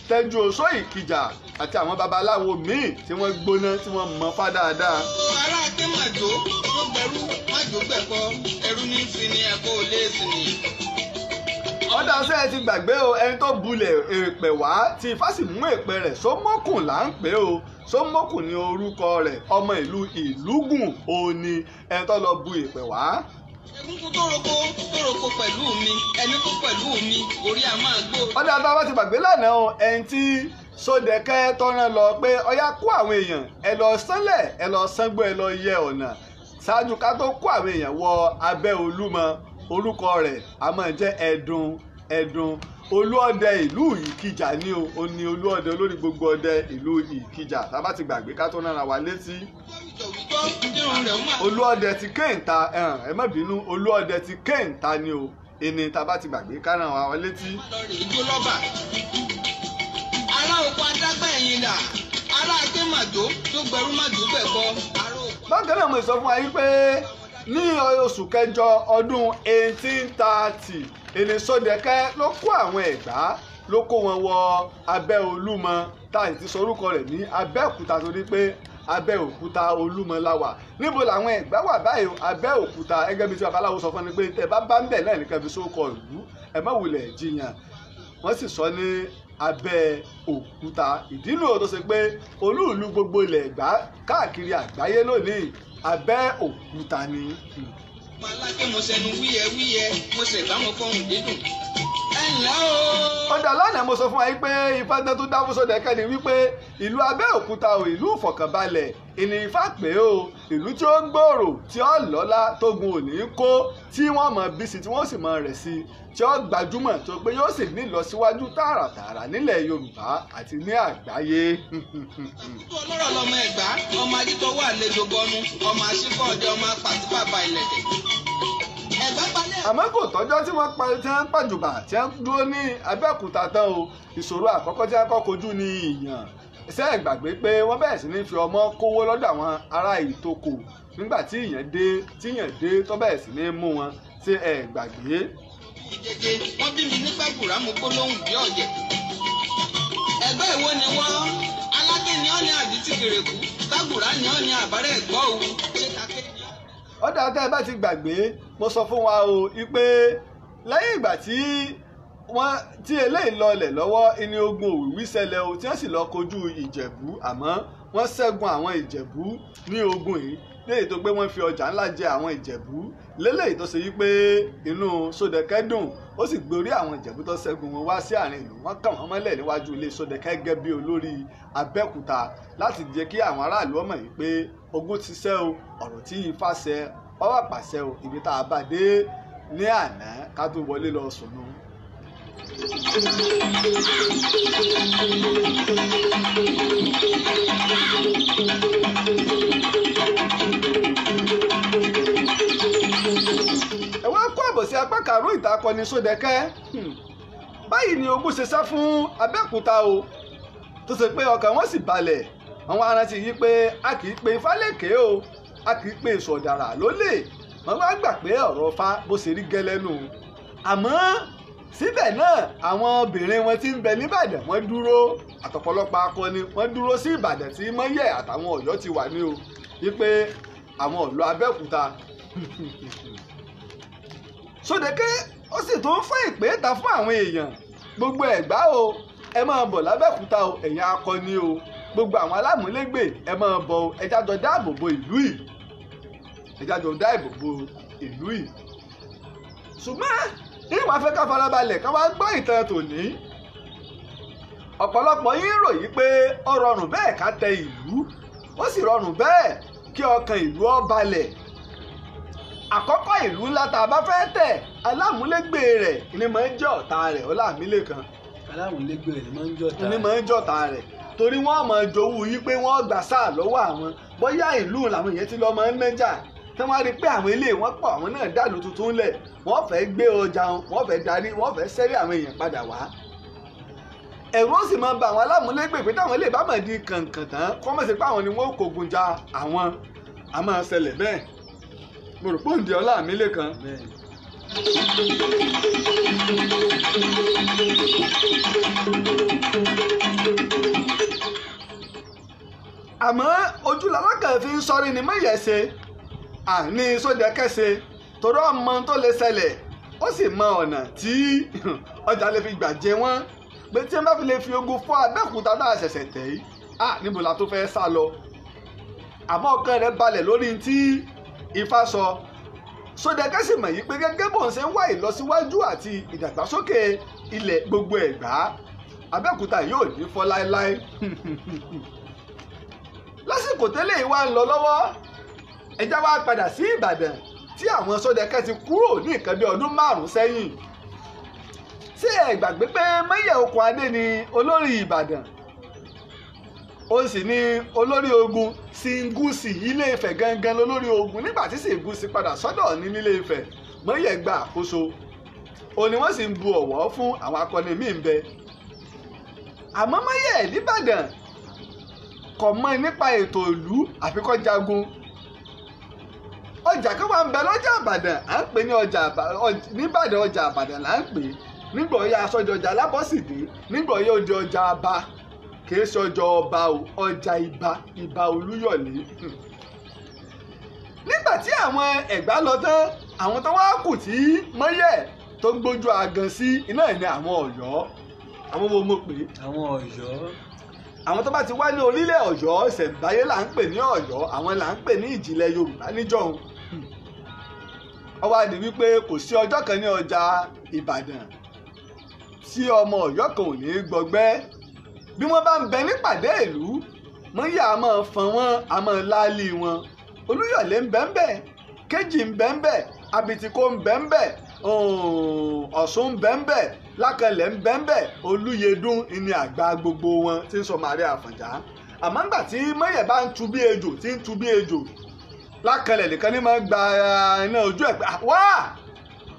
Tẹ́jú Oṣó Ìkìjà àti àwọn babaláwo míì tí wọ́n gbóná tí wọ́n mọ fá dáadáa. Ará ké màjò tó gbẹrú màjò gbẹ̀kọ ẹrú ní sinmi ẹ̀kọ́ ò lè sinmi. Ọ̀dà ṣe ti gbàgbé o, ẹni tó bulẹ̀ èèpẹ̀ wá tí Ifá sì mú èèpẹ̀ rẹ̀ Sómókùn là ń pè o. Sómókùn ni orúkọ rẹ̀, ọmọ ìlú Ìlúgùn òní ẹni tó lọ bu èèpẹ̀ wá. Egungun tó roko pẹ̀lú mi, ẹni kó pẹ̀lú mi, orí a máa gbó. Ọ̀dà tá a bá ti gbàgbé lánàá o, ẹni tí Sódẹ̀kẹ́ tọ́ran lọ pé ọyá kó àwọn èèyàn ẹ lọ sánlẹ̀ ẹ lọ sángbó ẹ lọ yẹ ọ̀nà ṣáájú ká tó kó àwọn èèyàn wọ abẹ́ Olúmọ, orúkọ rẹ̀ a máa jẹ́ Ẹ̀dùn Ẹ̀dùn Olúọdẹ ìlú Ìkìjà ni o, ó ní Olúọdẹ olórí gbogbo ọdẹ ìlú Ìkìjà. Tá a bá ti gbàgbé ká tó nára wa létí. Olúọdẹ ti Kéńtà, ẹ má bínú, Olúọdẹ ti Kéńtà ni o, ẹni tá a bá ti gbàgbé ká ràn wá létí. Ará oko adágbà ẹ̀yìn dà, ará aké màjò tó gbẹrú màjò gbẹ̀kọ. Bákan náà mo sọ fún wa yìí pé ní oṣù kẹjọ ọdún 1830 ẹni Sódẹ̀kẹ́ ló kó àwọn Ẹ̀gbá ló kó wọn wọ abẹ́ Olúmọ, tá a ti sọ orúkọ rẹ̀ ní Abẹ́òkúta torí pé Abẹ́òkúta Olúmọ la wà. Níbo làwọn Ẹ̀gbá wà báyìí? Abẹ́òkúta. Ẹgẹ́ bíi tí babaláwo sọ fún ni pé tẹ bá bá ń bẹ̀ náà nìkan fi sóko ìlú, ẹ má wulẹ̀ jiyàn. Wọ́n sì sọ ní Abẹ́òkúta. Ìdí nù tó ṣe pé olúùlú gbogbo ilẹ̀ Ẹ̀gbá káàkiri àgbáyé lónìí Abẹ́òkúta ni. Aláké mo sẹnu wíyẹ wíyẹ, mo ṣẹ̀gbá mo fọhùn dídùn. Ẹ ǹlẹ́ o. Ọ̀dà lánàá mo sọ fún wa pé Ifá tó dá fún Sódẹ̀kẹ́ ni wípé ìlú Abẹ́òkúta ò ìlú ìfọ̀kànbalẹ̀ ìní Ifá pé o, ìlú tí ó gbòòrò tí ó lọ́lá tógun ò ní kó, tí wọ́n mọ̀ bí sí tí wọ́n sì mọ̀ rẹ̀ sí, tí ó gbajúmọ̀ tó pé yóò sì ní ìlọsíwájú tààràtààrà nílẹ̀ Yorùbá àti ní àgbáyé. Àkútú ọlọ́rọ̀ lọmọ Ẹ̀gbá, ọmọ ajítọ́wọ́ àlejò bọnu, ọmọ aṣíkọ́ ọdẹ, ọmọ apàtíbàbà ìlẹ̀kẹ̀. Àmọ́ kò tọ́jọ́ tí wọ́n pàjùbà tí wọ́n dúró ní Abẹ́òkúta tán o. Ìṣòro àkọ́kọ́ tí wọ́n kọ́ kojú ni ìyàn. Ṣé ẹ gbàgbé pé wọ́n bẹ̀rẹ̀ sí ní fi ọmọ kówó lọ́dọ̀ àwọn ará ìtòkò nígbà tí ìyàn dé tó bẹ̀rẹ̀ sí ní mú wọn? Ṣé ẹ gbàgbé? Ìjẹjẹ wọ́n bí mi nígbà gbùrámù gbólóhùn bí ọ̀jẹ̀. Ẹgbẹ́ ìwo ni wọ́n, Aláké ni ọ́ ní àdìtì kèrèkú, Tágùrá ni ọ́ ní àbárẹ̀ ẹ̀gbọ́ òwu, ṣé také ni ọ́? Ọ̀dà tẹ́ ẹ bá ti gbàgbé, mo sọ fún wa o pé lẹ́yìn ìgbà tí wọ́n tí eléyìí lọlẹ̀ lọ́wọ́ ìní ogun Òwìwí ṣẹlẹ̀ o, tí wọ́n sì lọ kojú Ìjẹ̀bú, àmọ́ wọ́n ṣẹ́gun àwọn Ìjẹ̀bú ní ogun yìí léyìí tó pé wọ́n fi ọjà ńlá jẹ àwọn Ìjẹ̀bú, léléyìí tó ṣe wípé inú Sódẹ̀kẹ́ dùn, ó sì gbé orí àwọn Ìjẹ̀bú tó ṣẹ́gun wọn wá sí àárín ìlú, wọ́n kàn wọ́n mọ́lẹ̀ níwájú ilé Sódẹ̀kẹ́ gẹ́gẹ́ bí olórí Abẹ́òkúta láti jẹ́ kí àwọn aráàlú ọmọ yìí pé ogun ti ṣẹ́ o, ọ̀rọ̀ tí Ifá ṣẹ ọwọ́ pàṣẹ o, ibi tá a bá dé ní àná ká tó wọlé lọ sùn nù. Ẹ wá kó àbọ̀ sí apá karùn-ún ìtàn akọni Sódẹ̀kẹ́. Báyìí ni ogun ṣe sá fún Abẹ́òkúta o, tó ṣe pé ọkàn wọn sì balẹ̀. Àwọn arántí yìí pé a kì í pe Ifá lékè o, a kì í pe èso ọ̀dàrà lólè. Wọ́n wá gbà pé ọ̀rọ̀ Ifá bó ṣe rí gẹ́lẹ́ nù. Àmọ́ síbẹ̀ náà àwọn obìnrin wọn tí ń bẹ nìbàdàn wọ́n dúró, àtọ̀pọ̀lọpọ̀ akọni wọ́n dúró sí Ìbàdàn tí Mọ́yẹ̀ àtàwọn Ọ̀yọ́ ti wà ní o, wípé àwọn ò lọ Abẹ́òkúta. Sódẹ̀kẹ́ ó sì tún fún ìpè ta fún àwọn èèyàn gbogbo Ẹ̀gbá o, ẹ máa bọ̀ lábẹ́òkúta o, ẹ̀yin akọni o, gbogbo àwọn alámúlégbè ẹ máa bọ̀ o, ẹ jájọ dáàbò bo ìlú yìí, ẹ jájọ dáàbò bo ìlú yìí. Ṣùgbọ́n ìwà fẹ́ ká farabalẹ̀ ká wá gbọ́ ìtàn tòní. Ọ̀pọ̀lọpọ̀ yín ròyìn pé ó rọrùn bẹ́ẹ̀ ká tẹ ìlú, ó sì rọrùn bẹ́ẹ̀ kí ọkàn ìlú ó balẹ̀. Àkọ́kọ́ ìlú ńlá tá a bá fẹ́ tẹ̀, alámúlégbè rẹ̀ ni máa ń jẹ́ ọ̀tá rẹ̀. Ọlámílékan alámúlégbè rẹ̀ ni máa ń jẹ́ ọ̀tá rẹ̀, ni máa ń jẹ́ ọ̀tá rẹ̀, torí wọ́n máa jowú yí pé wọ́n gbà sáà lọ́wọ́ àwọn. Bóyá ìlú làwọn èèyàn ti lọ máa ń nájà, tí wọ́n á rí i pé àwọn ilé wọn pọ̀, àwọn náà dàlú tuntun lẹ̀, wọ́n fẹ́ gbé ọjà wọn, wọ́n fẹ́ darí, wọ́n fẹ́ sẹ́rí àwọn èèyàn padà wá. Ẹ̀rù ó sì máa ba àwọn alámúlégbè pé táwọn ilé ìbámu di kàǹkàn tán, kọ́ mọ̀ sí pé àwọn ni wọ́n kógun ja àwọn. A máa ṣẹlẹ̀ bẹ́ẹ̀. Mo rò pé òǹdí Ọlámílékan. Àmọ́ ojú làlákàn fi ń sọrí ni mọ̀yẹ̀ ṣe àní Sódẹ̀kẹ́ ṣe, torí ọmọ tó lè ṣẹlẹ̀, ó sì mọ ọ̀nà tí ọjà lè fi gbà jẹ wọ́n, pé tí wọ́n bá fi lè fi ogun fọ́ Abẹ́òkúta náà ṣẹ̀ṣẹ̀ tẹ̀ yìí, níbo la tó fẹ́ sá lọ. Àmọ́ ọkàn rẹ̀ balẹ̀ lórí tí Ifá sọ. Sódẹ̀kẹ́ sì mọ̀ yìí pé gẹ́gẹ́ bó ń ṣe ń wá ìlọsíwájú àti ìdàgbàsókè ilẹ̀ gbogbo Ẹ̀gbá, Abẹ́òkúta yóò ní fọ́ láéláé. Lásìkò tẹ́lẹ̀ yìí wá ń lọ lọ́wọ́, ẹja wá padà sí Ìbàdàn tí àwọn Sódẹ̀kẹ́ ti kúrò ní nǹkan bí ọdún 5 sẹ́yìn. Ṣé ẹ gbàgbé pé Mọ́yẹ̀ Okùnadé ni olórí Ìbàdàn, ó sì ní olórí ogun Ṣìngúsì Ilé Ifẹ̀ gangan lolórí ogun. Nígbà tí Ṣìngúsì padà sọ́dọ̀ ní nílé Ifẹ̀, Mọ́yẹ̀ gba àkóso, ó ní wọ́n sì ń bu ọ̀wọ̀ fún àwọn akọni míì ń bẹ. Àmọ́ Mọ́yẹ̀ nìbàdàn kò mọ̀ nípa ètò ìlú àfi kó jagun. Ọjà kan wà ń bẹ lọ́jà Ìbàdàn, à ń pè ní ọjà nìbàdàn, ọjà Ìbàdàn là ń pè. Nígbà ọ̀yà aṣọ́jọ́ ọjà Alábọ́sídé, nígbà ọ̀yà òde ọjà Aba, kìí ṣe ọjà ọba o, ọjà Ìbà, Ìbà Olúyọ̀lé. Nígbà tí àwọn Ẹ̀gbá lọ tán, àwọn tó wá kù tí Mọ́yẹ̀ tó gbójú agan sí iná ní àwọn Ọ̀yọ́. Àwọn wo mo pè é? Àwọn Ọ̀yọ́. Àwọn tó bá ti wá ní orílẹ̀ Ọ̀yọ́ ìṣẹ̀ǹbáyé là ń pè ní Ọ̀yọ́, àwọn là ń pè ní ìjìnlẹ̀ Yorùbá níjọ́un. Ó wá di wípé kò sí ọjọ́ kan ní ọjà Ìbàdàn tí ọmọ Ọ̀yọ́ kan ò ní gbọgbẹ́. Bí wọ́n bá ń bẹ nípàdé ìlú, Mọ́yẹ̀ a máa fọn wọ́n, a máa láálí wọn. Olúyọ̀lé ń bẹ ń bẹ, Kéjì ń bẹ ń bẹ, Abìtìkó ń bẹ ń bẹ, Ọ̀ṣun ń bẹ ń bẹ, Lákanlẹ̀ ń bẹ ń bẹ, Olúyẹdùn ni àgbà gbogbo wọn tí ń sọ Màríà Àfọ̀njá. Àmọ́ ńgbà tí Mọ́yẹ̀ bá ń tu bí ejò, tí ń tu bí ejò, Lákanlẹ̀ nìkan ní máa ń gba iná ojú ẹ̀ pé wá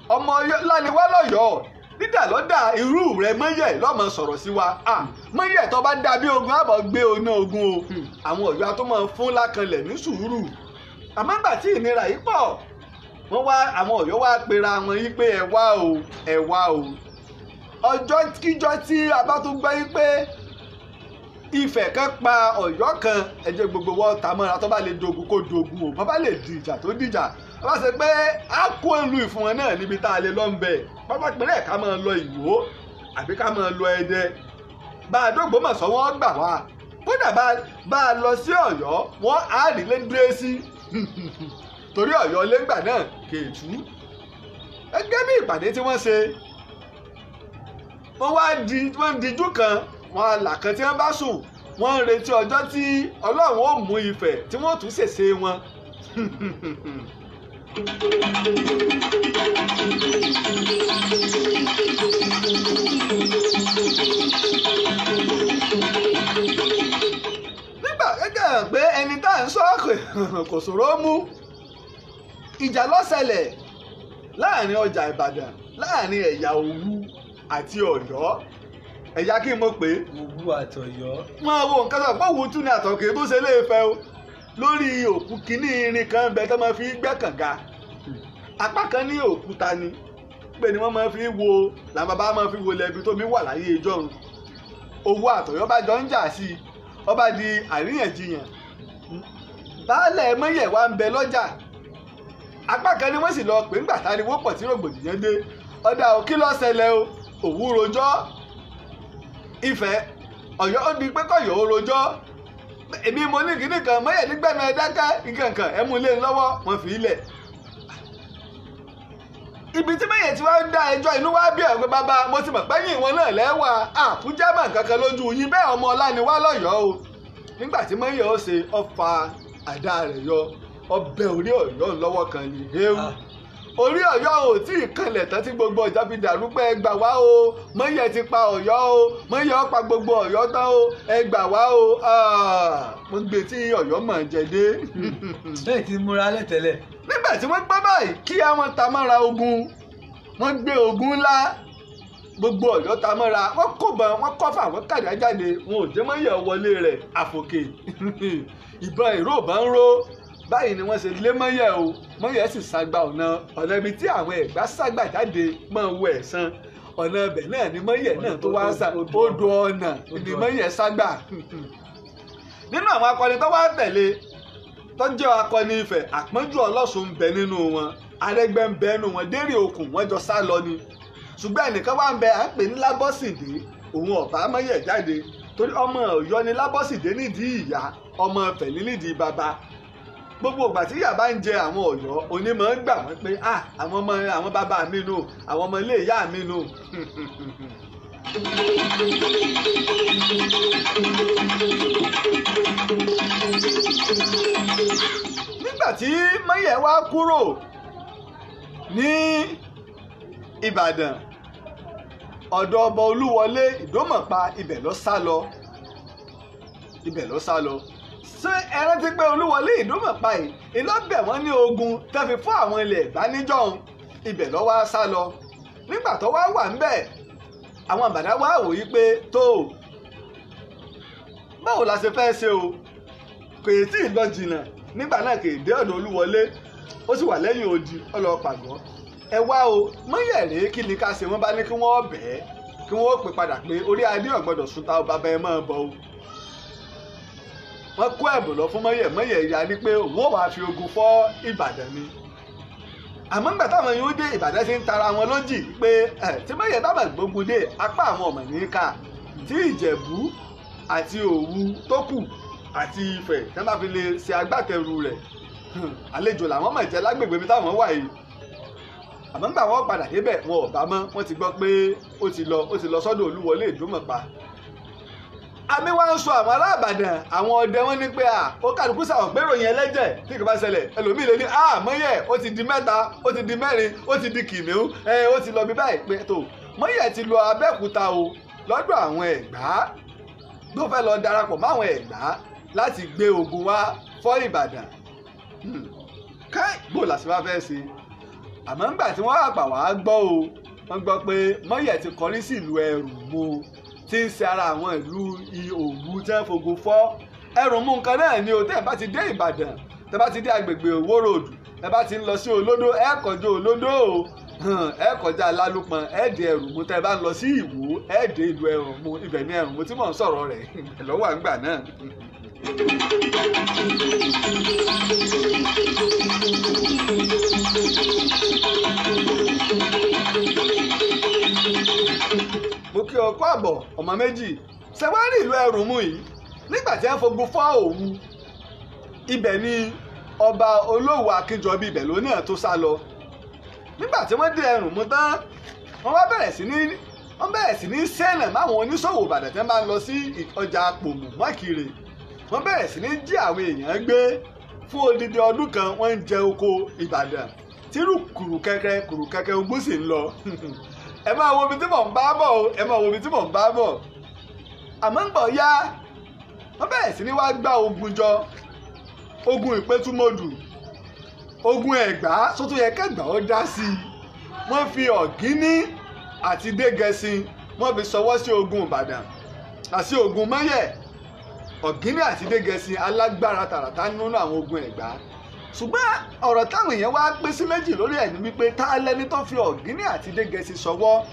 ọmọ lániwá lọ́yọ̀ọ́, dídà lọ́dà irú rẹ̀ Mọ́yẹ̀ lọ́mọ sọ̀rọ̀ sí wa. Mọ́yẹ̀ tó bá dà bí ogun àbọ̀ gbé oná ogun o. Àwọn Ọ̀yọ́ tó máa fún Lákanlẹ̀ ní sùúrù. Àmọ́ ńgbà tí ìnira yìí pọ̀, wọ́n wá àwọn Ọ̀yọ́ wá pera wọn yí pé ẹ wá o, ẹ wá o. Ọjọ́ kíjọ́ tí a bá tún gbọ́ yí pé Ifẹ̀ kan pa Ọ̀yọ́ kan, ẹ jẹ́ gbogbo wọn ta mọ́ra, tó bá lè dogun kó dogun o, bó bá lè dìjà tó dìjà. Bá ṣe pé a kó ìlú ìfún wọn náà níbi tá a lè lọ ń bẹ̀, pápá ìpínlẹ̀ ká máa lọ Ìwó àbí ká máa lọ Ẹdẹ. Bá a dógbòmọ̀ṣọ́ wọn gbà wá, kódà bá a lọ sí Ọ̀yọ́ wọn á rí lé dúró sí, torí Ọ̀yọ́ lẹ́gbà náà kèétú. Gẹ́gẹ́ bí ìpàdé tí wọ́n ṣe, wọ́n wá di wọ́n dijú kan, wọ́n àlà kan tí wọ́n bá sùn, wọ́n ń retí ọjọ́ tí Ọlọ́run ó mú Ifẹ̀ tí wọ́n tún ṣèṣe wọn. Nígbà gẹ́gẹ́ pé ẹni tá à ń sọ kò ṣòro mú, ìjà ló ṣẹlẹ̀ láàrin ọjà Ìbàdàn, láàrin ẹ̀yà Òwu àti Ọ̀yọ́. Ẹ̀yà kí n mọ̀ pé Òwu àtọ̀yọ́. Wọ́n wo nǹkan sọ pé Òwu tún ní àtọ̀kẹ́ tó ṣe léèfẹ́ o, lórí òkú kínní irin kan bẹ tó máa fi gbẹ́ kànga. Apá kan ní òkúta ni pé ni wọ́n máa fi wo, làwọn bàbá máa fi wo lẹ́bi tó mi wà láyé ìjọ́un. Òwu àtọ̀yọ́ bá jọ ń jà sí i, ó bá di àríyànjiyàn. Baálẹ̀ Mọ́yẹ̀ wá ń bẹ lọ́jà. Apá kan ni wọ́n sì lọ pè ńgbà táriwo pọ̀ tí rògbòdìyàn dé. Ọ̀dà ò kí ló ṣẹlẹ̀ o, Òwu rojọ́, Ifẹ̀ Ọ̀yọ́ ó di pé kọ̀yọ́ ó rojọ́. Èmi mo ní kíní kan, Mọ́yẹ̀ nígbẹ̀mí ẹ dákẹ́ nǹkan ẹ mú ilé lọ́wọ́, wọ́n fi ilẹ̀. Ibi tí Mọ́yẹ̀ ti wá ń dá ẹjọ́ inú wá bí ọ̀gbẹ́ bàbá, mo ti mọ̀ pẹ́yìn ìwọ̀n náà lẹ́wà àkújá mọ̀ nǹkan kan lójú yín, bẹ́ẹ̀ ọmọ ọlá ni wá lọ́yọ̀ọ́ o. Nígbà tí Mọ́yẹ̀ ó ṣe, ó fa àdá rẹ̀ yọ, ọbẹ̀ orí Ọ̀yọ́ lọ́wọ́ kan ni ewu. Orí Ọ̀yọ́ ò tí ì kanlẹ̀ tán tí gbogbo ọjà fi dàrú pé ẹ gbà wá o, Mọ́yẹ̀ ti pa Ọ̀yọ́ o, Mọ́yẹ̀ ó pa gbogbo Ọ̀yọ́ tán o, ẹ gbà wá o. Mo gbé tí Ọ̀yọ́ mọ̀ jẹ dé. Bẹ́ẹ̀ ti múra lẹ́tẹ̀lẹ̀. Nígbà tí wọ́n gbọ́ báyìí kí àwọn ta mọ́ra ogun, wọ́n gbé ogun ńlá, gbogbo Ọ̀yọ́ ta mọ́ra, wọ́n kóbọn, wọ́n kọ́fà, wọ́n kàdá jáde, wọn ò jẹ́ Mọ́yẹ̀ wọlé rẹ̀ àfòkè. Ìbọn ìró bá ń ró. Báyìí ni wọ́n ṣe lé Mọ́yẹ̀ o. Mọ́yẹ̀ sì ságbá ọ̀nà ibi tí àwọn Ẹ̀gbá ságbà jáde máa wo ẹ̀san. Ọ̀nà ibẹ̀ náà ni Mọ́yẹ̀ náà tó wá sá, odò ọ̀nà ni Mọ́yẹ̀ ságbà. Nínú àwọn akọni tó wá tẹ̀lé tó jẹ́ akọni Ifẹ̀, Àpọ́njú Ọlọ́sùn ń bẹ nínú wọn, Arẹ́gbẹ́ ń bẹ nínú wọn, Dérè Òkun wọ́n jọ sá lọ ni. Ṣùgbọ́n ẹnìkan wá ń bẹ à ń pè ní Lábọ́sìdé, òun ọ̀bá Mọ́yẹ̀ jáde torí ọmọ Ọ̀yọ́ ni Lábọ́sìdé nídìí ìyá, ọmọ Ifẹ̀ ní nídìí bàbá. Gbogbo ìgbà tí ìyá bá ń jẹ àwọn Ọ̀yọ́, onímọ̀ ń gbà wọ́n pé àwọn ọmọ àwọn bàbá mi nù, àwọn ọmọ ilé ìyá mi nù. Nígbà tí Mọ́yẹ̀ wá kúrò ní Ìbàdàn, ọ̀dọ̀ ọba Olúwọlé Ìdómọ̀pá ibẹ̀ ló sá lọ. Ibẹ̀ ló sá lọ. Ṣé ẹ rántí pé Olúwọlé Ìdómọ̀pá yìí ìlọ́bẹ̀ wọ́n ní ogun tẹ́ fi fún àwọn ilẹ̀ ìbánijọ́hun, ibẹ̀ ló wá sá lọ. Nígbà tó wá wà ńbẹ̀, àwọn Ìbàdàn wá wò yí pé tó báwo la ṣe fẹ́ ṣe o, kò tí ì lọ jìnnà nígbà náà, kì í dé ọ̀dọ̀ Olúwọlé, ó sì wà lẹ́yìn odi ọlọ́pàgọ́. Ẹ wá o, Mọ́yẹ̀ rèé, kí ni ká ṣe? Wọ́n bá ní kí wọ́n bẹ̀ẹ́, kí wọ́n pè padà pé orí adé ò gbọ́dọ̀ sùn ta, bàbá ẹ máa bọ̀ o. Wọ́n kó ẹ̀bùn lọ fún Mọ́yẹ̀, Mọ́yẹ̀ ya ni pé òun ò wá fi ogun fọ́ Ìbàdàn ni. Àmọ́ nígbà táwọn yóò dé Ìbàdàn ti ń tara wọn lójì pé tí Mọ́yẹ̀ bá bà gbógun dé apá àwọn ọmọ ní ká, tí Ìjẹ̀bú àti Òwu tó kù àti Ifẹ̀ tí wọ́n bá fi lè ṣe agbátẹrù rẹ̀, àlejò làwọn mọ̀ jẹ́ lágbègbè mi táwọn wà yìí. Àmọ́ nígbà wọn padà débẹ̀, wọn ò bá mọ́, wọ́n ti gbọ́ pé ó ti lọ sọ́dọ̀ Olúwọlé Ìdómọ̀pá. Àmì wá ń sọ àwọn ará Ìbàdàn, àwọn ọdẹ wọn ní pé ó kálukú sàwọn pé ròyìn ẹlẹ́jẹ̀ tí kò bá ṣẹlẹ̀, ẹlòmíì lè ní Mọ́yẹ̀ ó ti di mẹ́ta, ó ti di mẹ́rin, ó ti di kìnìún, ó ti lọ bí báyìí pé tó Mọ́yẹ̀ ti lọ Abẹ́òkúta o lọ́dọ̀ àwọn Ẹ̀gbá, ló fẹ́ lọ darapọ̀ máwọn Ẹ̀gbá láti gbé ogun wá fọ́ Ìbàdàn. Káì bó làṣẹ wá fẹ́ ṣe? Àmọ́ ńgbà tí wọ́n àpà wá gbọ́ o, wọ́n gbọ́ pé Mọ́yẹ̀ ti kọrí sí ìlú Ẹrùmú tí ń ṣe ara àwọn ìlú Òwu tí wọ́n fogun fọ́. Ẹrùmú nǹkan náà ni o, tẹ́ ẹ bá ti dé Ìbàdàn, tẹ́ bá ti dé agbègbè Òwó ròdù, tẹ́ bá ti ń lọ sí Olódó, ẹ kọjá Olódó o, ẹ kọjá Lálùpọ̀n, ẹ dé Ẹrùmú. Tẹ́ bá ń lọ sí Ìwó, ẹ dé ìlú Ẹrùmú, ibẹ̀ ni Ẹrùmú tí mò ń sọ̀rọ̀ rẹ̀ lọ́wọ́ àgbà náà. Mo kí ọkọ àbọ̀ ọmọ méjì. Ṣẹ̀wárí ìlú Ẹrùmú yìí nígbà tí wọ́n fogun fọ́ Òwu, ibẹ̀ ni ọba Olówu Akínjọbí ibẹ̀ ló náà tó sá lọ. Nígbà tí wọ́n dé Ẹrùmú tán, wọ́n wá bẹ̀rẹ̀ sí ní sẹ́nà máwọn oníṣòwò Ìbàdàn tí wọ́n bá ń lọ sí ọjà Pòmù Mọ́kìrè. Wọ́n bẹ̀rẹ̀ sí ní jí àwọn èèyàn gbé fún odidi ọdún kan, wọ́n ń jẹ oko Ìbàdàn tírú kùrùkẹ́kẹ́ ogun sì ń lọ. Ẹ máa wo ibi tí mò ń bá bọ̀ o, ẹ máa wo ibi tí mò ń bá bọ̀. Àmọ́ ń bọ̀ yá, wọ́n bẹ̀rẹ̀ sí ní wá gbá ogun jọ, ogun Ìpẹ́tùmọ̀dù, ogun Ẹ̀gbá, sótó yẹ kẹ́gbà ó dá sí i. Wọ́n fi Ọ̀gíní àti Dégẹṣin wọ́n fi ṣọwọ́ sí ogun Ìbàdàn àti ogun Mọ́yẹ̀. Ọ̀gíní àti Dégẹṣin alágbára tààràtà nínú àwọn ogun Ẹ̀gbá. Ṣùgbọ́n ọ̀rọ̀ táwọn èèyàn wá pín sí méjì lórí ẹ̀ ní wípé tá lẹ́ni tó fi Ọ̀gíní àti Dégẹṣin ṣọwọ́,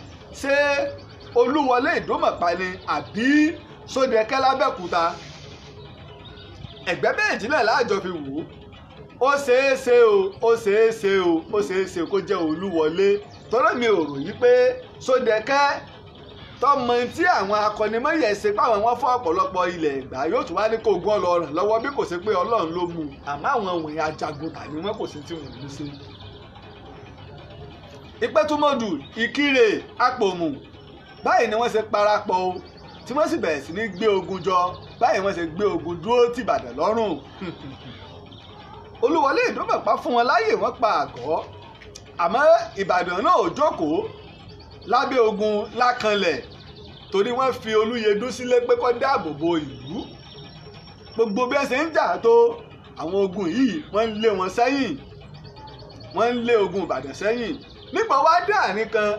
ṣé Olúwọlé Ìdómọ̀pá ni àbí Sódẹkẹ́ l'Ábẹ́òkúta? Ẹ̀gbẹ́ méjì náà láàjọ fi wò ó. Ó ṣeé ṣe o, ó ṣeé ṣe o, ó ṣeé ṣe kó jẹ́ Olúwọlé, torí mi ò rò yí pé Sódẹkẹ́ tọmọ tí àwọn akọnimọ̀yẹ̀ ṣe páwọn wọn fọ́ ọ̀pọ̀lọpọ̀ ilẹ̀ Ẹ̀gbá yóò tún wá ní kó ogun ọlọ́run lọ́wọ́ bí kò sí pé Ọlọ́run ló mú un. Àmọ́ àwọn wọ̀nyí ajagun tàbí wọn kò sí tí wọn ò ní ṣe. Ìpẹ́tùmọ̀dù, Ìkirè, Àpòmù, báyìí ni wọ́n ṣe parapọ̀ o, tí wọ́n sì bẹ̀rẹ̀ sí ní gbé ogun jọ, báyìí wọ́n ṣe gbé ogun dúró tìbàdàn lọ́rùn. Olúwọlé Ìdómọ̀pá fún wọn láàyè, wọ́n pa àgọ́. Àmọ́ Ìbàdàn náà ò jókòó lábẹ́ ogun lákanlẹ̀, torí wọ́n fi Olúyẹdùn sílé pé kó dáàbò bo ìlú. Gbogbo bí wọ́n ṣe ń jà tó àwọn ogun yìí, wọ́n ń lé wọn sẹ́yìn, wọ́n ń lé ogun Ìbàdàn sẹ́yìn. Nígbà wá dé àárín kan,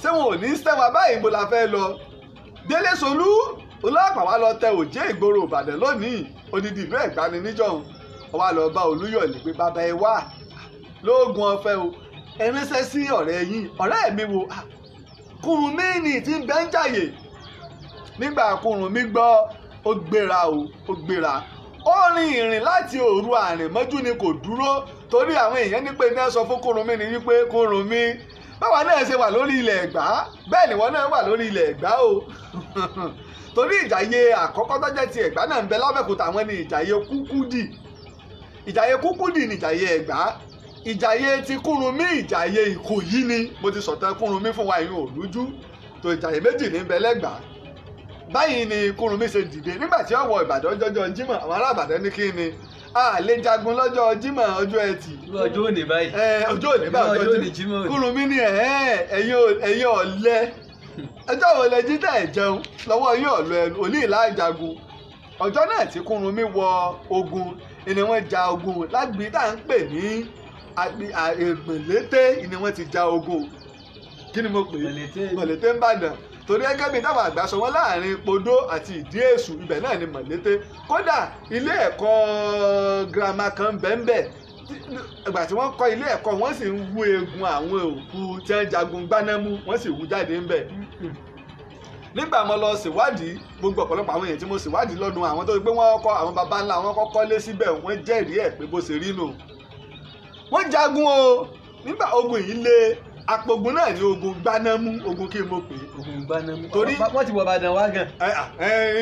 ṣé wọn ò ní sẹ́wà báyìí, mo la fẹ́ lọ. Délé Solú ọlọ́pàá wa lọ tẹ òjé ìgboro Ìbàdàn lónìí, odidi ìlú Ẹ̀gbá ni níjọ́un. Ó wá lọ bá Olúyọ̀lé pé bàbá ẹ wá lóògùn ọ̀fẹ́ o, ẹ ránṣẹ́ sí ọ̀rẹ́ yín. Ọ̀rẹ́ mi wo? Kùrùmí ni tí ń bẹ́ ń jàyè. Nígbà Kùrùmí gbọ́, Ó gbéra o, ó gbéra. Ó rin ìrìn láti òru àrìnmọ́jú ni, kò dúró, torí àwọn èèyàn ní pé ní sọ fún Kúrúnmí ni wípé Kúrúnmí, báwa náà ṣe wà lórí ilẹ̀ Ẹ̀gbá bẹ́ẹ̀ ni wọ́n náà wà lórí ilẹ̀ Ẹ̀gbá o. Torí Ìjàyè àkọ́kọ́ tó jẹ́ ti Ẹ̀gbá náà ń bẹ l'Ábẹ́òkúta, àwọn ni Ìjàyè Kúkúdì. Ìjàyè Kúkúdì ni Ìjàyè Ẹ̀gbá. Ìjàyè ti Kúrúnmí Ìjàyè Ìkòyí ni. Mo ti sọ̀tàn Kúrúnmí fún wa, ìyún òrújú tó. Ìjàyè méjì ní bẹ l'Ẹ́gbá. Báyìí ni Kúrúnmí ṣe dìde nígbà tí ó wọ Ìbàdàn jọjọ Jímọ̀. Àwọn ará Ìbàdàn ní kí ni a lè jagun lọ́jọ́ Jímọ̀, ọjọ́ Ẹtì? Ọjọ́ òní báyìí. Ọjọ́ òní báyìí, ọjọ́ Jímọ̀. Kúrúnmí ní ẹ̀yin ọ̀lẹ, ọjọ́ wo lẹ jí tẹ̀ ẹ̀ jẹun lọ́wọ́ yín ọ̀lọ́ ẹnu òní ìlà jagun. Ọjọ́ náà tí Kúrúnmí wọ ogun ni wọ́n ja ogun lágbì tá à ń pè ní Ègbèlété ni wọ́n ti ja ogun. Kí ni mo pè é? Mọ̀lété n'Ìbàdàn. Torí gẹ́gẹ́ bí táwọn àgbà sọ, wọ́n láàrin Podó àti Ìdí Èṣù, ibẹ̀ náà ni Mọ̀lété. Kódà ilé ẹ̀kọ́ girama kan bẹ́ẹ̀nbẹ́ẹ̀, ìgbà tí wọ́n kọ́ ilé ẹ̀kọ́, wọ́n sì ń wú eegun àwọn òkú tí wọ́n jagun gbanámú, wọ́n sì wú jáde ńbẹ̀. Nígbà mo lọ ṣèwádìí, gbogbo ọ̀pọ̀lọpọ̀ àwọn èèyàn tí mo ṣèwádìí lọ́dún, àwọn tó ti pé wọ́n kọ́ àwọn baba ńlá wọn kọ́kọ́ lé síbẹ̀, wọ́n jẹ́rìí ẹ̀ pé bó ṣe rí nù. Wọ́n jagun o. Nígbà ogun yìí le, apogun náà ní ogun gbanámú. Ogun kí n mo pè é? Ogun gbanámú. Torí wọ́n ti wọ Ìbàdàn wá gan.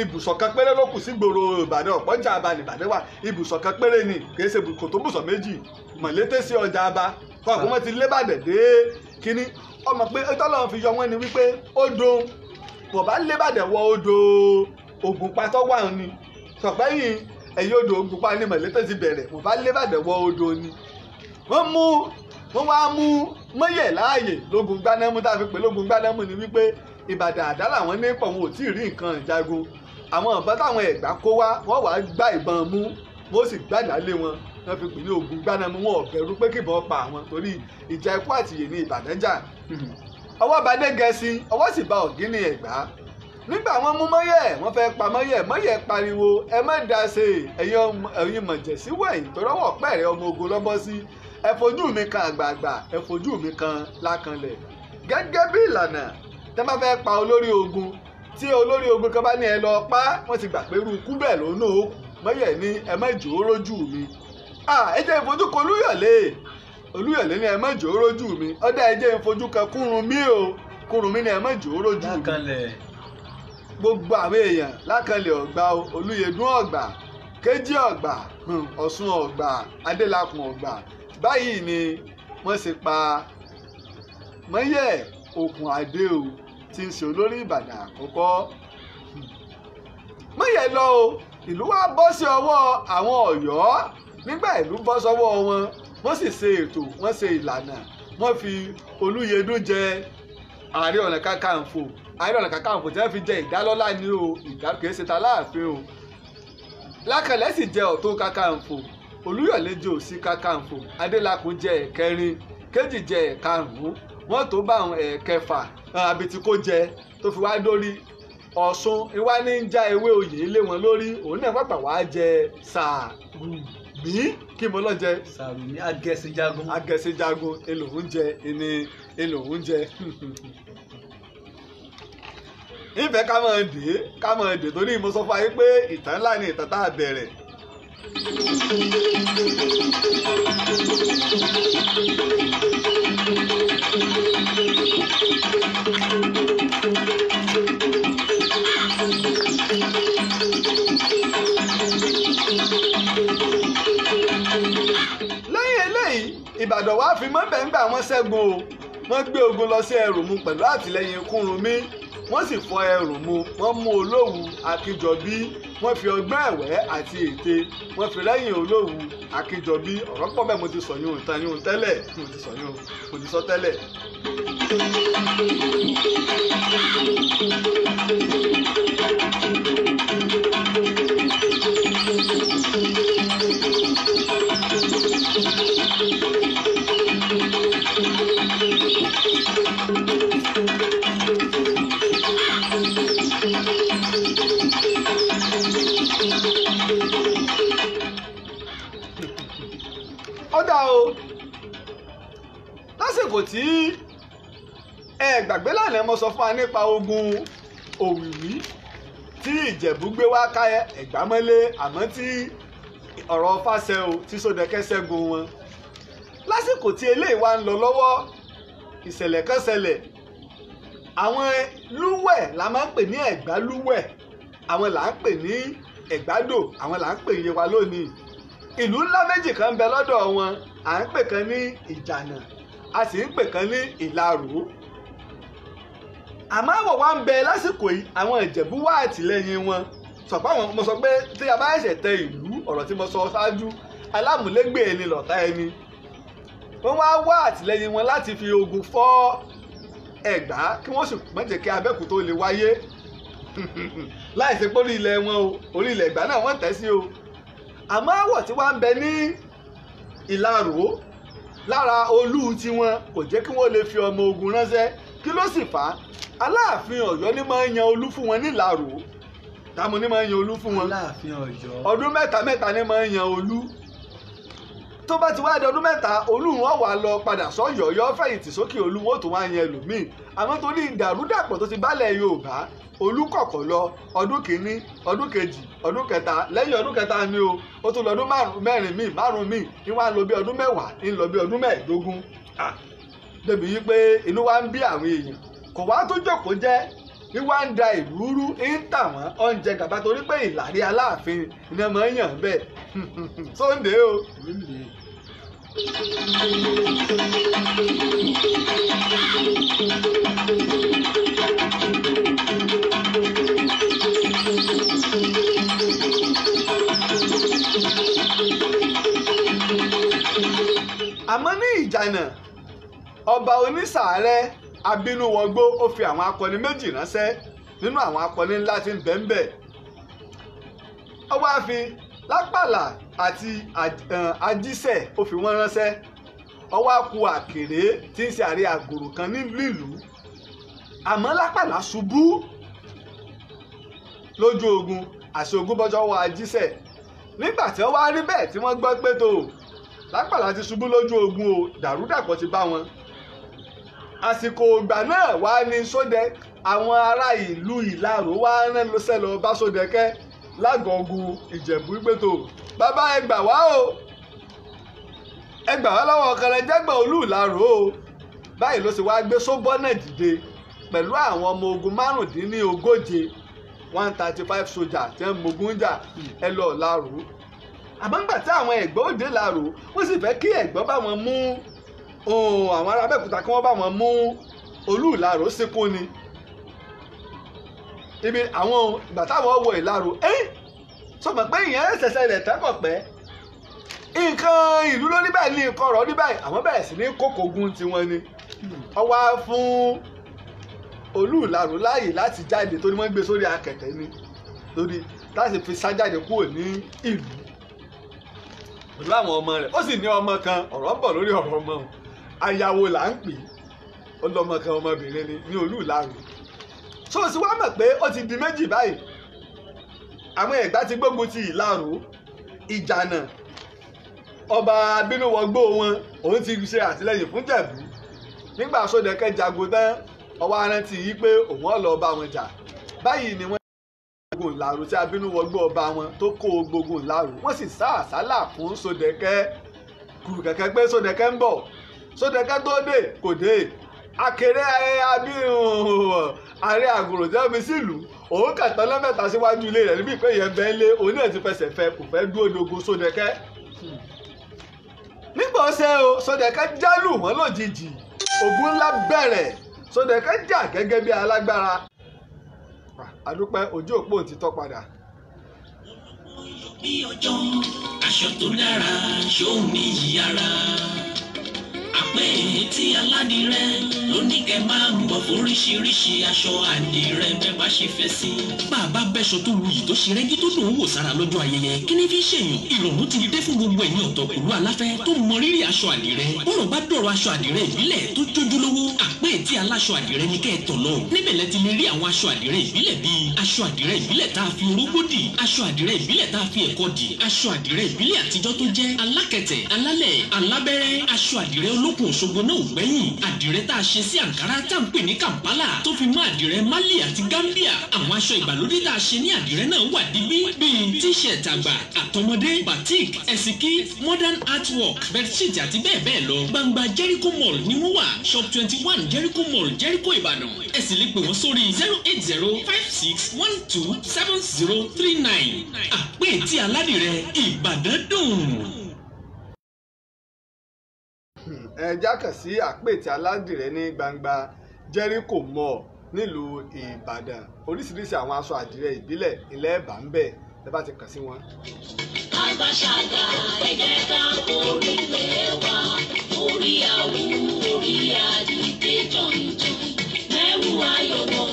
Ibùsọ̀ kan péré ló kù sí gbòòrò Ìbàdàn, ọ̀pọ̀jà aba ní Ìbàdàn wà. Ibùsọ̀ kan péré ni, kì í ṣe kò tó bùsọ̀ méjì. Mọ̀lété sí ọjà aba kọ́ ọ̀pọ̀ wọn ti lé Ìbàdàn dé kínní. Ọmọ pé tọ́lọ́run fi yọ wọ́n ni wípé odò kò bá lé Ìbàdàn wọ odò Ògùnpa tó wà ní sọ̀pẹ́yìn ẹ̀yìn odò Ògùnpa ní Mọ̀lété ti bẹ̀rẹ̀. Kò bá lé Ìbàdàn wọ odò ni wọ́n mú, wọ́n wá mú mọ́yẹ̀ láàyè lógun gbanámú. Tá a fi pè lógun gbanámú ni wípé Ìbàdàn àdá làwọn ní pọ̀, wọn ò tí ì rí nǹkan ìjagun. Àwọn ìbọn táwọn Ẹ̀gbá kó wá, wọ́n wàá gbá ìbọn mú, wọ́n sì gbàdá lé wọn. Wọ́n fi pè ní ogun gbanámú. Wọn ò bẹ̀rù pé kìbọn pa àwọn, torí ìjà ikú àtìyè ní Ìbàdàn jà. Ọwọ́ bá dé Gẹ̀ẹ́sì, ọwọ́ sì bá Ọ̀gíní Ẹ̀gbá. Nígbà wọ́n mú mọ́yẹ̀, wọ́n fẹ́ pa mọ́yẹ̀. Mọ́yẹ̀ pariwo, ẹ má dá ṣe, ẹ̀yin mọ̀jẹ̀sí wẹ̀yìn tó rọ́wọ́ pẹ̀rẹ̀ ọmọ ogun lọ́bọ́ sí, ẹ fojú mi kan àgbààgbà, ẹ fojú mi kan lákanlẹ̀. Gẹ́gẹ́ bí ìlànà tẹ́ bá fẹ́ pa olórí ogun, tí olórí ogun kan bá ní ẹ lọ pa, wọ́n ti gbà pé irú ikú bẹ́ẹ̀ ló náà ó kù. Mọ́yẹ̀ ní ẹ má jò ó rójú mi. Ẹ jẹ́ ìfojú kan Olúyọ̀lé. Olúyọ̀lé ní ẹ má jò ó rójú mi. Ọ̀dà ẹ jẹ́ ìfojú kan Kúrúnmí o. Kúrúnmí ní ẹ má jò ó rójú mi. Lákanlẹ̀. Gbogbo àwọn èèyàn lákanlẹ̀ ọ̀gbà o, Olúyẹdùn ọ̀gbà, Kéjì ọ̀gbà, Ọ̀ṣun ọ̀gbà, Adélakùn ọ̀gbà. Báyìí ni wọ́n ṣe pa Mọ́yẹ̀ Òkun Adé o, tí ń ṣe olórí Ìbàdàn àkọ́kọ́. Mọ́yẹ̀ lọ o, ìlú wa bọ́ sí ọwọ́ àwọn Ọ̀yọ́. Nígbà ìlú bọ́ sọ́wọ́ wọn, wọ́n sì ṣe ètò, wọ́n ṣe ìlànà, wọ́n fi Olúyẹdùn jẹ Ààrẹ Ọ̀nà Kakanfò. Ààrẹ Ọ̀nà Kakanfò tí wọ́n fi jẹ ìdálọ́lá ni o, kìí ṣe ta láàfin o. Lákànlẹ̀ sì jẹ Ọ̀tún Kakanfò, Olúyọ̀lé jẹ Òsì Kakanfò, Adélakùn jẹ ẹ̀kẹrin, Kéjì jẹ ẹ̀karùn-ún, wọ́n tó bá àwọn ẹ̀kẹfà Abitikó jẹ tó fi wá dórí Ọ̀ṣun. Ìwá ní ń já ewé oyè lé wọn lórí, òun náà pàpà wá jẹ Sàrùmí. Kí mo lọ jẹ? Sàrùmí Agẹṣinjagun. Agẹṣinjagun èlòun jẹ ẹni èlòun jẹ. Ìfẹ́ ká máa dé, ká máa dé, torí mo sọ fún ayé pé ìtàn ńlá ni ìtàn tá a bẹ̀rẹ̀. Lẹ́yìn eléyìí, Ìbàdàn wá fi mọ́bẹ̀ ń gbà wọ́n ṣẹ́gun o. Wọ́n gbé ogun lọ sí Ẹrùmú pẹ̀lú àtìlẹ́yìn Kúrúnmí, wọ́n sì fọ Ẹrùmú. Wọ́n mú Olówu Akínjọbí, wọ́n fi ọgbọ́n ẹ̀wẹ́ àti ète wọ́n fi lẹ́yìn Olówu Akínjọbí. Ọ̀rọ̀ pọ̀ bẹ́ẹ̀, mo ti sọ̀yún ìtàn yún tẹ́lẹ̀, mo ti sọ̀yún, mo ti sọ tẹ́lẹ̀. Ọ̀dà o, lásìkò tí ẹ gbàgbé lánàá, mo sọ fún wa nípa ogun Òwìwí tí Ìjẹ̀bú gbé wá ká Ẹ̀gbá mọ́lé, àmọ́ tí ọ̀rọ̀ fàṣẹ o tí Sódẹ̀kẹ́ ṣẹ́gun wọn. Lásìkò tí eléyìí wá ń lọ lọ́wọ́, ìṣẹ̀lẹ̀ kan ṣẹlẹ̀. Àwọn Lúwẹ̀ la máa ń pè ní Ẹ̀gbá Lúwẹ̀, àwọn là ń pè ní Ẹ̀gbádò, àwọn là ń pè Yewa lónìí. Ìlú ńlá méjì kan ń bẹ lọ́dọ̀ wọn, à ń pè kan ní Ìjànà, a sì ń pè kan ní Ìlaró. Àmọ́ àwọ̀ wa ń bẹ lásìkò yìí, àwọn Ìjẹ̀bú wá àtìlẹ́yìn wọn. Sọ̀pá àwọn mo sọ pé tí a bá ṣẹ̀ṣẹ̀ tẹ ìlú, ọ̀rọ̀ tí mo sọ ṣáájú, alámúlégbè ẹni lọ̀tá ẹni. Wọ́n wá wá àtìlẹ́yìn wọn láti fi ogun fọ́ Ẹ̀gbá kí wọ́n sì má jẹ́ kí Abẹ́òkúta tó lè wáyé. Láìsí pé orí ilẹ̀ wọn o, orí ilẹ̀ Ẹ̀gbá náà wọ́n tẹ̀ sí o. Àmọ́ àwọ̀ tí wọ́n ń bẹ ní Ìlaró lára olú tiwọn kò jẹ́ kí wọ́n lè fi ọmọ ogun ránṣẹ́. Kí ló sì fà á? Aláàfin Ọ̀yọ́ ní máa ń yan olú fún wọn ní Ìlaró. Táwọn ní máa ń yan olú fún wọn. Aláàfin Ọ̀yọ́. Ọdún mẹ́ta mẹ́ta ní máa ń yan olú. Tó bá ti wá di ọdún mẹ́ta, olú wọn wà lọ padà sọ́yọ́, yọ fẹ̀yìntì sókè olú wọn ó tún wá yan ẹlòmíì. Àmọ́ torí ìdàrúdàpọ̀ tó ti bálẹ̀ Yorùbá, olú kọ̀kọ̀ lọ ọdún kìíní, ọdún kejì, ọdún kẹta, lẹ́yìn ọdún kẹta ni o, ó tún lọ ọdún mẹ́rin míì, márùn míì, ní wàá lọ bí ọdún mẹ́wàá, ń lọ bí ọdún 15. Débi yí pé inú wa ń bí àwọn èèyàn, kò wá tó jókòó jẹ́, ní wá ń da ìlú rú, ń tà wọ́n, ó ń jẹ gàba torí pé Ìlàrí Aláàfin iná máa ń yàn bẹ́ẹ̀. Sunday o. Àmọ́ ní Ìjànà, ọba onísàárẹ̀ Abínúwọgbó ó fi àwọn akọni méjì ránṣẹ́ nínú àwọn akọni ńlá tí ń bẹ ń bẹ̀. Ó wá fi Lápàlà àti Ajíṣẹ̀ ó fi wọ́n ránṣẹ́. Ó wá ku Àkèré tí ń ṣe ààrẹ àgòrò kan nílùú. Àmọ́ Lápàlà ṣubú lójú ogun, àṣẹ ogun bọ́jọ́ wọ Ajíṣẹ̀. Nígbà tí wọ́n wá rí bẹ́ẹ̀ tí wọ́n gbọ́ pé tó Lápàlà ti ṣubú lójú ogun o, dàrúdàpọ̀ ti bá wọn. Àsìkò ìgbà náà wá ní Sódẹ, àwọn ará ìlú Ìlaró wá rán lọ́sẹ̀ lọ bá Sódẹkẹ́ lágọ̀ọ́gùn Ìjẹ̀bú gbẹ́tò. Bàbá ẹ gbà wá o, ẹ gbà wá lọ́wọ́ Kẹrẹjẹ́gbọ̀n olú Ìlaró o. Báyìí ló sì wá gbé Sóbọ́nà dìde pẹ̀lú àwọn ọmọ ogun 35, 135 sójà tí wọ́n mogun jà ẹ lọ Ìlaró. Àmọ́ nígbà tí àwọn Ẹ̀gbọ́n òde Ìlaró, wọ́n sì fẹ́ kí Ẹ̀gbọ́n bá wọn mú àwọn ará Abẹ́òkúta kí wọ́n bá wọn mú olú Ìlaró síkún ni. Ibi àwọn ìgbà táwọn wọ Ìlaró, sọmọ pé ìyẹn ṣẹ̀ṣẹ̀ rẹ̀ tẹ́kọ̀ pẹ́ nǹkan ìlú ló ní báyìí ní nǹkan ọ̀rọ̀ ní báyìí, àwọn bẹ̀rẹ̀ sí ní kókògùn tiwọn ni. Ó wá fún olú Ìlaró láàyè láti jáde torí wọ́n gbé sórí akẹ̀kẹ́ ni, lórí láti fi sá jáde kúrò ní ìlú pẹ̀lú àwọn ọmọ rẹ̀. Ó sì ní ọmọ kan, ọ̀rọ̀ ń bọ̀ lórí ọ̀rọ̀ ọmọ òun, ayàwó là ń pè é, ó lọ́mọ kan ọmọbìnrin ni ní olú Ìlaró. So sì wá mọ̀ pé ó ti di méjì báyìí. Àwọn Ẹ̀gbá ti gbógun ti Ìlaró, Ìjànà ọba Abínúwọgbó wọn òun ti ṣe àtìlẹ́yìn fún Jẹ̀bú. Nígbà Sódẹkẹ́ jagun tán, ọwọ́ arántí yìí pé òun ó lọ bá wọn jà. Báyìí ni wọ́n gbógun Ìlaró tí Abínúwọgbó ọba wọn tó kó gbógun Ìlaró, wọ́n sì sá àsálà fún Sódẹkẹ́. Kùrù kẹ̀kẹ́ pé Sódẹkẹ́ ń bọ̀, Sódẹkẹ́ tó dé kò dé. Akéré ààrẹ àgùrò tí wọ́n fi sílùú, òun kàtàn lọ́mẹ́ta síwájú ilé rẹ̀ níbi ìpè yẹn bẹ́ẹ̀ lé, òun náà ti fẹsẹ̀ fẹ́, kò fẹ́ dúró dogun Sódẹkẹ́. Nígbà ọ̀sẹ̀ o, Sódẹkẹ́ jálù wọ́n lójijì, ogun ńlá bẹ̀rẹ̀. Sódẹkẹ́ jà gẹ́gẹ́ bí alágbára. Àdúpẹ́ ojú òpó ti tọ́ padà. Bí ọjọ́ aṣọ tó dára ṣóun ní yìí ara, àpè tí aládìrẹ ló ní kẹ́ máa ń bọ̀ foríṣiríṣi aṣọ àdìrẹ bẹ́ẹ̀ bá ṣe fẹ́ sí. Bàbá bẹ́ṣọ tó wuyì tó ṣe rẹ́gí tó dùn ún wò sára lọ́jọ́ ayẹyẹ, kí ni fi ṣèyàn? Ìrọ̀rùn ti dé fún gbogbo ẹ̀yin ọ̀tọ̀ pẹ̀lú aláfẹ́ tó mọ rírì aṣọ àdìrẹ. Bọ́rọ̀ bá dọ̀rọ̀ aṣọ àdìrẹ ìbílẹ̀ tó jójúlówó, àpè Àpètí aláṣọ àdìrẹ ní kẹ́ẹ̀tọ̀ lọ. Níbẹ̀ lẹ ti lè rí àwọn aṣọ àdìrẹ ìbílẹ̀ bíi aṣọ àdìrẹ ìbílẹ̀ tá a fi orógbó dì, aṣọ àdìrẹ ìbílẹ̀ tá a fi ẹ̀kọ dì, aṣọ àdìrẹ ìbílẹ̀ àtijọ́ tó jẹ́ alákẹ̀tẹ̀, alálẹ̀, alábẹ́rẹ́, aṣọ àdìrẹ olókùn Òṣogbo náà ò gbẹ́yìn, àdìrẹ tá a ṣe sí Àǹkárá tá à ń pè ní Kampala tó fi mọ́ àdìrẹ Mali àti Gambia. Àwọn aṣọ ìgbàlódé tá a ṣe ní àdìrẹ náà wà digbí bíi t-shirt àgbà, àtọmọdé, batik, ẹ̀sìnkí, modern artwork, bedsheet àti bẹ́ẹ̀ bẹ́ẹ̀ lọ. Gbangba Jericho Mall ni wọ́n wà, shop 21 Jericho Mall, Jericho, Ìbàdàn. Ẹ sì lè pè wọ́n sórí 08056127039. Àpètí aládìrẹ, Ìbàdàn dùn. Ẹ jákàn sí Àpètí aládìrẹ ní gbangba Jericho Mall nílùú Ìbàdàn. Oríṣiríṣi àwọn aṣọ àdìrẹ ìbílẹ̀ ilẹ̀ ẹ̀bà ń bẹ̀ ẹ bá ti kàn sí wọn. Àgbàṣàgà ẹ jẹ́ ká orílẹ̀ wa, orí àwù orí àdìdé jọ̀ǹjọ̀ǹ, mẹ́wù ayọ̀wọ̀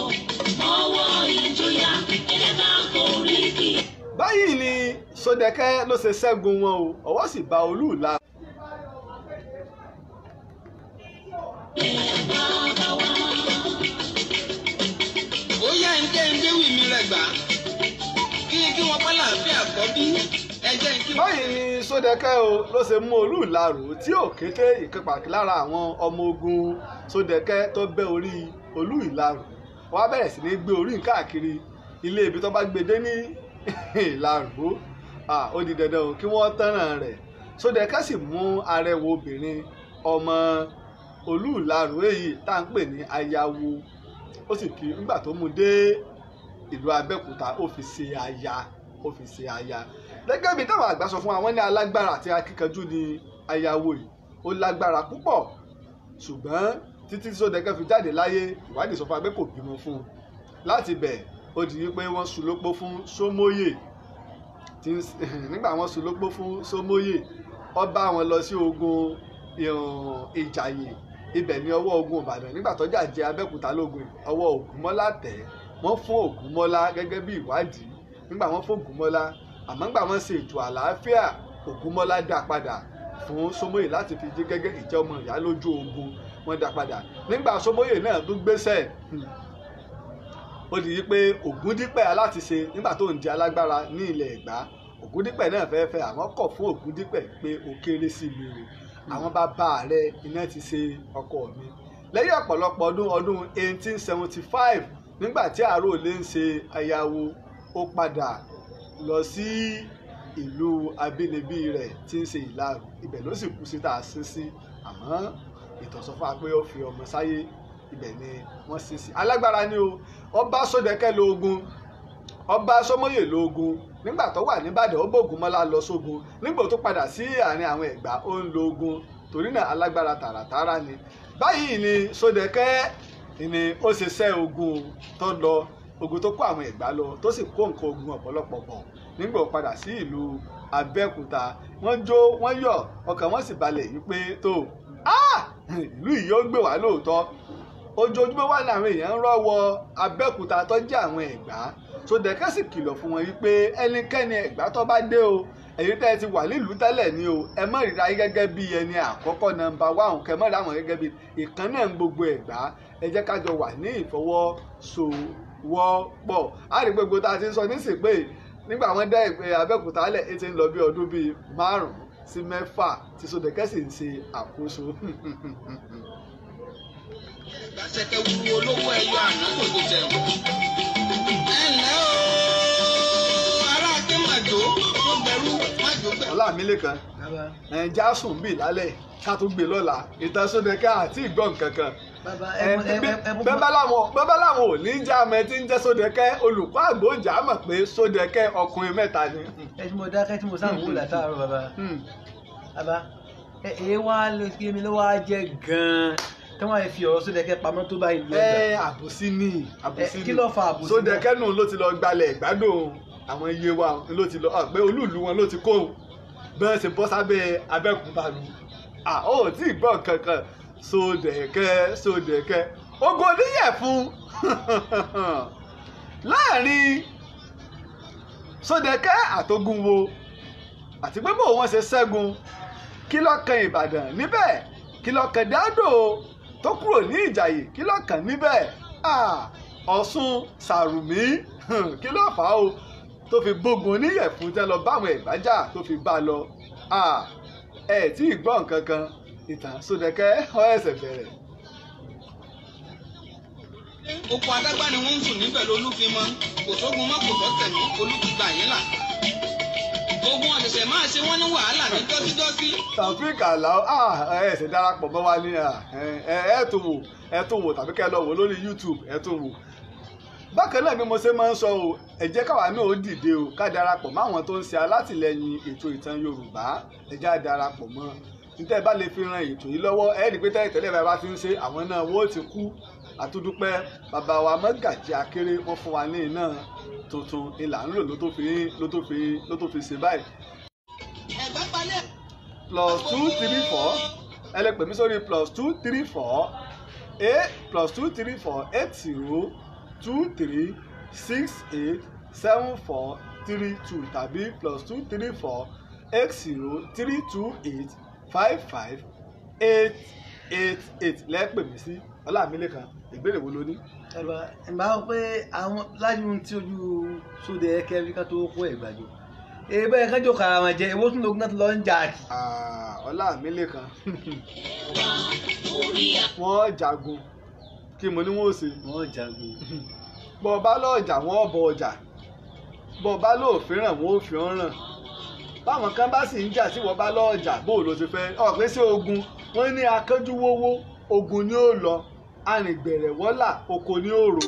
ọwọ́ ìjọyà, ẹ jẹ́ ká oríkì. Báyìí ni Sódẹ̀kẹ́ ló ṣe ṣẹ́gun wọn o, ọwọ́ sì bá Olúùlà. Bàbá wa. Ó yá ń jẹ́ ń gbéwì mi rẹ̀ gbà kí n kí wọn pẹ́ láàfin àkọ́bí ẹ jẹ́ ń kí wọn. Báyìí ni Sódẹ̀kẹ́ o ló ṣe mú Olúùlà rò tí ò kété ìkan pàtàkì lára àwọn ọmọ ogun Sódẹ̀kẹ́ tó bẹ́ orí Olúìlarò. Wọ́n á bẹ̀rẹ̀ sí ní gbé orí káàkiri ilé ibi tó bá gbé dé ní Ìlarò. Ó di dandan o kí wọ́n tánràn rẹ̀. Sódẹ̀kẹ́ sì mú arẹwà obìnrin ọmọ Olúìlarò èyí tá à ń pè ní ayawo. Ó sì fi nígbà tó mú dé ìlú Abẹ́òkúta ó fi ṣe aya, ó fi ṣe aya. Gẹ́gẹ́ bí táwọn àgbà sọ fún wa, wọ́n ní alágbára àti akíkanjú ni ayawo yìí. Ó lágbára púpọ̀, ṣùgbọ́n títí Sódẹ̀kẹ́ fi jáde láyé, ìwádìí sọ fún wa pé kò bímọ fún un. Láti bẹ̀ ó di wípé wọ́n sùn lópó fún Sómóyè. Nígbà wọ́n sùn lópó fún Sómóyè, ó bá wọn lọ sí ogun Ìjàyè. Ibẹ̀ ni ọwọ́ ogun Ìbàdàn nígbà tọ́jà jẹ Abẹ́òkúta lógun, ọwọ́ Ògúnmọ́lá tẹ̀. Wọ́n fún Ògúnmọ́lá gẹ́gẹ́ bí ìwádìí. Nígbà wọ́n fún Ògúnmọ́lá, àmọ́ nígbà wọ́n ṣe ètò àlàáfíà, Ògúnmọ́lá dá padà fún Sómóyè láti fi jí gẹ́gẹ́ ìjẹ́ ọmọ ìyá lójú ogun. Wọ́n dá padà. Nígbà Sómóyè náà tún gbéṣẹ̀, ó di wípé Ògúndípẹ̀ alátiṣe nígbà tó ń di alágbára ní ilẹ̀ Ẹ̀gbá, Ògúndípẹ̀ náà fẹ́ẹ́ fẹ́, àwọn kọ̀ fún Ògúndípẹ̀ pé ó kéré sí mi o, àwọn bàbá rẹ̀ iná ti ṣe ọkọ mi. Lẹ́yìn ọ̀pọ̀lọpọ̀ ọdún, ọdún 1875, nígbà tí Àròlé ń ṣe ayawo, ó padà lọ sí ìlú abínibí rẹ̀ tí ń ṣe Ìlarò. Ibẹ̀ ló sì kú sí tá a sin sí. Àmọ́ ìtàn sọ fún wa pé ó fi ọmọ sáyé, ibẹ̀ ni wọ́n sin sí. Alágbára ni o, ọba Sódẹ̀kẹ́ lọ ogun, ọba Sómóyè lọ ogun. Nígbà tó wà níbàdàn, ó bògúnmọ́lá lọ sógun. Nígbà tó padà sí àárín àwọn Ẹ̀gbá, ó ń lo ogun. Torí náà alágbára tààràtààrà ni. Báyìí ni Sódẹ̀kẹ́ ni ó ṣe ṣẹ́ ogun tó lọ, ogun tó kó àwọn Ẹ̀gbá lọ, tó sì kó nǹkan ogun ọ̀pọ̀lọpọ̀ bọ̀. Nígbà ó padà sí ìlú Abẹ́òkúta, wọ́n jó, wọ́n yọ̀, ọkàn wọn sì balẹ̀ yìí pé tó ìlú yìí ó gbé wá lóòótọ́. Ojoojúmọ́ wà ní àwọn èèyàn ń rọ́wọ́ Abẹ́òkúta tó jẹ́ àwọn Ẹ̀gbá. Sódẹ̀kẹ́ sì kìlọ̀ fún wọn wípé ẹnikẹ́ni Ẹ̀gbá tó bá dé o, ẹ̀yin tẹ́ ẹ ti wà nílùú tẹ́lẹ̀ ni o, ẹ má ríra yín gẹ́gẹ́ bí ẹni àkọ́kọ́ nọ́mbà wáhùn, kẹ́ má rí àwọn gẹ́gẹ́ bí ìkan náà ń gbogbo Ẹ̀gbá. Ẹ jẹ́ ká jọ wà ní ìfọwọ́sowọ́pọ̀. A rí gbogbo tá a ti ń sọ nísìnyí pé nígbà wọ́n dá ìpè Abẹ́òkúta lẹ̀, ẹ ti ń lọ bí ọdún bíi 5 sí 6 tí Sódẹ̀kẹ́ sì ń ṣe àkóso. Ìgbàsẹ̀kẹ̀ wúwo olówó ẹyọ àná kò tó jẹun. Ẹ ǹlẹ́ o, ará Akémàjò, wọ́n bẹ̀rù májò gbẹ̀. Ọlámilékan, ẹ̀ ń já sùn bíi lálẹ́ ká tó gbé lọ́la. Ìtàn Sódẹ̀kẹ́ àti ìgbọ́n kankan. Bẹ́ẹ̀ láwọn ò ní já ọmọ ẹ tí ń jẹ́ Sódẹ̀kẹ́, olùkọ́ àgbò jà mọ̀ pé Sódẹ̀kẹ́ ọkùnrin mẹ́ta ni. Ẹ tí mo dákẹ́ tí mo sáà ń wò látàárọ̀ bàbá. Bàbá, ẹ wá lóṣù mi ló wá jẹ́ gan-an tí wọ́n fi ọ̀rọ̀ Sódẹ̀kẹ́ pamọ́ tó bá ìlú Ẹ̀gbá. Àbòsí ni, àbòsí ni. Kí ló fa àbòsí náà? Sódẹ̀kẹ́ nù ló ti lọ gbalẹ̀ ìgbádùn àwọn iye wa ló ti lọ pé olúùlú wọn ló ti kó bí wọ́n ṣe bọ́ sábẹ́ Abẹ́òkúta nù. Ó tí ì gbọ́ kankan. Sódẹ̀kẹ́, Sódẹ̀kẹ́ ogun oníyẹ̀fun láàrin Sódẹ̀kẹ́ àtogun wo àti pé bó wọ́n ṣe ṣẹ́gun, kí ló kan Ìbàdàn níbẹ̀, kí ló kan Dádò tó kúrò ní Ìjàyè kí ló kàn níbẹ̀? Ọ̀ṣun Sàrùmí kí ló fà á o tó fi gbógun oníyẹ̀fun tẹ́ lọ báwọn Ẹ̀gbá jà tó fi bá lọ? Ẹ tí ì gbọ́ nǹkan kan, ìtàn Sódẹ̀kẹ́ ó ẹsẹ̀ bẹ̀rẹ̀. Oko adágbá ni wọ́n ń sùn níbẹ̀ lolúfimọ́, kò sógun mọ́ kò sọ́tẹ̀ mọ́, olúkúgbà yín là. Ogun ọ̀sẹ̀sẹ̀ máa ṣe wọ́n ní wàhálà ní jọ́síjọ́sí. Taofeek Alao ẹ ṣe darapọ̀ mọ́ wa ní ẹ tó wò, ẹ tó wò tàbí kẹ́ ẹ lọ wò lórí YouTube, ẹ tó wò. Bákan náà bí mo ṣe máa ń sọ o, ẹ jẹ́ káwa náà ó dìde o, ká darapọ̀ mọ́ àwọn tó ń ṣe alátìlẹyìn ètò ìtàn Yorùbá, ẹ jẹ́ á darapọ̀ mọ́. Níta ẹ bá lè fi ran ètò yìí lọ́wọ́, ẹ rí i pé tẹ́lẹ̀ tẹ́lẹ̀ bá ti ń ṣe àwọn náà wọ́n ti kú. Àtúndúpẹ́ bàbá wa Mọ́gàjí Akéré, wọ́n fún wa ní iná tuntun ìlà ń lò ló tó fi ṣe báyìí. +234, ẹ lè pè mí sórí +234 8 +234 80 23 68 74 32 tàbí +234 80 328 55 888 lẹ́ẹ̀pẹ̀ mí sí. Ọlámilékan, ìbéèrè wo ló ní? Ẹ bá wọn pé àwọn lájú tí ojú Sódẹ̀kẹ́ rí ká tó kó Ẹ̀gbá jọ, èèbẹ̀ ẹ̀ka jọ kàrà wọn jẹ, èwo tún lóògùn náà lọ ń jà kì. Ọlámilékan, wọ́n jagun, kí mo ní wọ́n ó ṣe? Wọ́n jagun. Bọ́ ọ bá lọ́ọ̀jà wọ́n bọ ọjà, bọ́ ọ bá lóò fẹ́ràn wọ́n ó fi ọ́ ràn. Báwọn kan bá sì ń jà tí wọ́n bá lọ́ọ̀jà, bó ló ti fẹ́? Ọ̀ pé sí ogun, wọ́n ní akánjú wówó, ogun ni ó lọ, arìngbẹ̀rẹ̀ wọ́là, oko ni ó rò.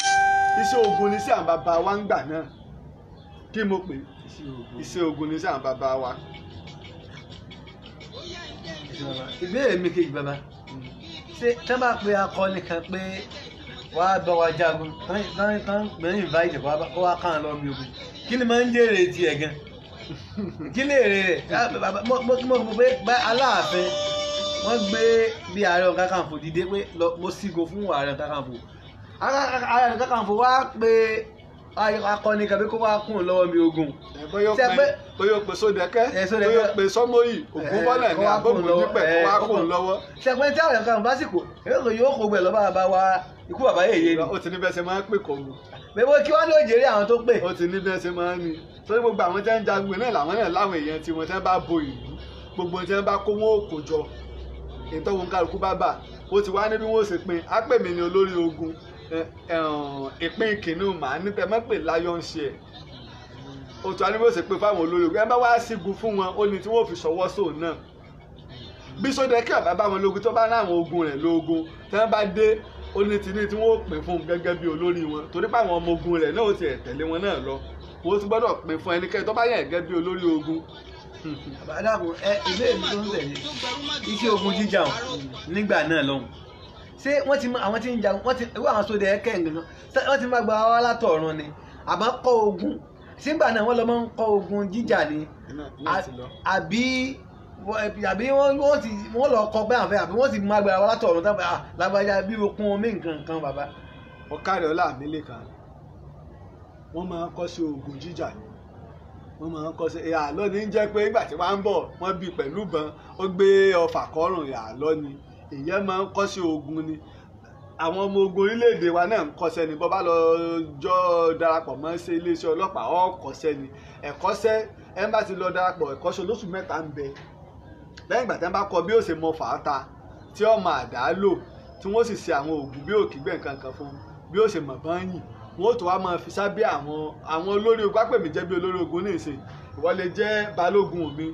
Iṣẹ́ ogun ni sí àwọn bàbá wa ń gbà náà. Kí mo pè? Iṣẹ́ ogun ni sí àwọn bàbá wa. Ìbéèrè mi kejì bàbá, ṣé tí wọ́n bá pe akọni kan pé wàá bá wa jagun, tán pè ní invite kó wá kàn lọ mi ogun, kí ni máa ń jèrè tiẹ̀ gan? Kí lè rè rẹ̀? Mo mọ̀ pé Aláàfin wọ́n gbé bí Ààrẹ Ọ̀nà Kakanfò dìde pé mo sígo fún Ààrẹ Ọ̀nà Kakanfò. Ààrẹ Ọ̀nà Kakanfò wá pé akọni kàbí kó wá kún lọ́wọ́ mi ogun. Bóyá ó pe Sódẹ̀kẹ́, bóyá ó pe Sọ́mọ́yì, Ògúnbọ́lá ní Abógundípẹ̀ kó wá kún lọ́wọ́. Ṣẹ̀pẹ́ tí Ààrẹ Ọ̀nà Kakanfò bá sì kò, yóò kó gbẹ lọ bá wa ikú bàbá yèyé ni. Ó ti ní bẹ́ẹ̀ ṣe máa ń pè kọ́ mu. Bẹ́ẹ̀ kí wọ́n ló jèrè àwọn tó pè. Ó ti ní bẹ́ẹ̀ ṣe máa ń ní. Torí gbogbo àwọn tí wọ́n ń jagun náà làwọn náà láwọn èèyàn tí wọ́n bá bo ìlú, gbogbo tí wọ́n bá kó wọn ò kó jọ. Ìtọ́wọ́n kálukú bá bà, ó ti wá ní bí wọ́n ṣe pín. Á pè mí ní olórí ogun, ìpín kìnnìún màá ní tẹ́ mọ́ pè lion share. Ó ti wá ní bí wọ́n ṣe pín fáwọn olórí ogun. Ẹ bá wá sígun fún wọn, ó ní tí wọ́n fi ṣọwọ́ sóun náà. Bí Sódẹ̀kẹ́ ọ̀bá bá wọn lógun, tó bá rán àwọn ogun rẹ̀ lógun, tí wọ́n bá dé, ó ní tí ní tí wọ́n pín fún un gẹ́gẹ́ bí olórí wọn. Torí pé àwọn ọmọ ogun rẹ̀ náà ó ti tẹ̀lé wọn náà lọ. Wọ́n ti gbọ́dọ̀ pín fún ẹnikẹ́ni tó bá yàn gẹ́gẹ́ bí olórí ogun. Àdàkùn ẹ ìbéèrè mi tó ń tẹ̀lé, iṣẹ́ ogun jíjà o nígbà náà lọ́hùn, ṣé wọ́n ti mọ àwọn tí ń jagun, wọ́n ti irú àwọn Sódẹ̀kẹ́ nǹkan, wọ́n ti máa gba wá látọ̀run ni àmọ́ kọ́ ogun sígbà náà wọ́n lọ máa ń kọ́ ogun jíjà ni, àbí wọ́n lọ kọ́ pé àfẹ́, àbí wọ́n ti máa gba wá látọ̀run táwọn lágbájá bí okun omi nǹkan kan bàbá. Ọ̀kàrẹ̀ Ọlámilékan, wọ́n máa ń kọ́ sí ogun jíjà ni, wọ́n máa ń kọ́ sí àlọ́ ní jẹ́ pé nígbà tí wọ́n ń bọ̀ wọ́n bí pẹ̀lú ìbọn, ó gbé ọfà kọ́rùn, àlọ́ ni ìyẹn máa ń kọ́ sí ogun ni. Àwọn ọmọ ogun orílẹ̀-èdè wa náà ń kọ́ṣẹ́ ni. Bọ́ bá lọ jọ darapọ̀ mọ́ sí iléeṣẹ́ ọlọ́pàá, ó kọ́ṣẹ́ ni. Ẹ̀kọ́ṣẹ́ ẹ bá ti lọ darapọ̀ ẹ̀kọ́ṣẹ́ olóṣù 3 ń bẹ. Lẹ́yìn ìgbà tí wọ́n bá kọ́ bí ó ṣe mọ fàáta tí ó mọ àdá lò, tí wọ́n sì ṣe àwọn òògùn bí òkìgbẹ́ nǹkan kan fún bí ó ṣe mọ̀ bá ń yìn, wọ́n tó wá máa fi sábẹ́ àwọn olórí ogun. Ápèmí jẹ́ bí olórí ogun ní ìsìn, ìwọ lè jẹ́ balógun mi,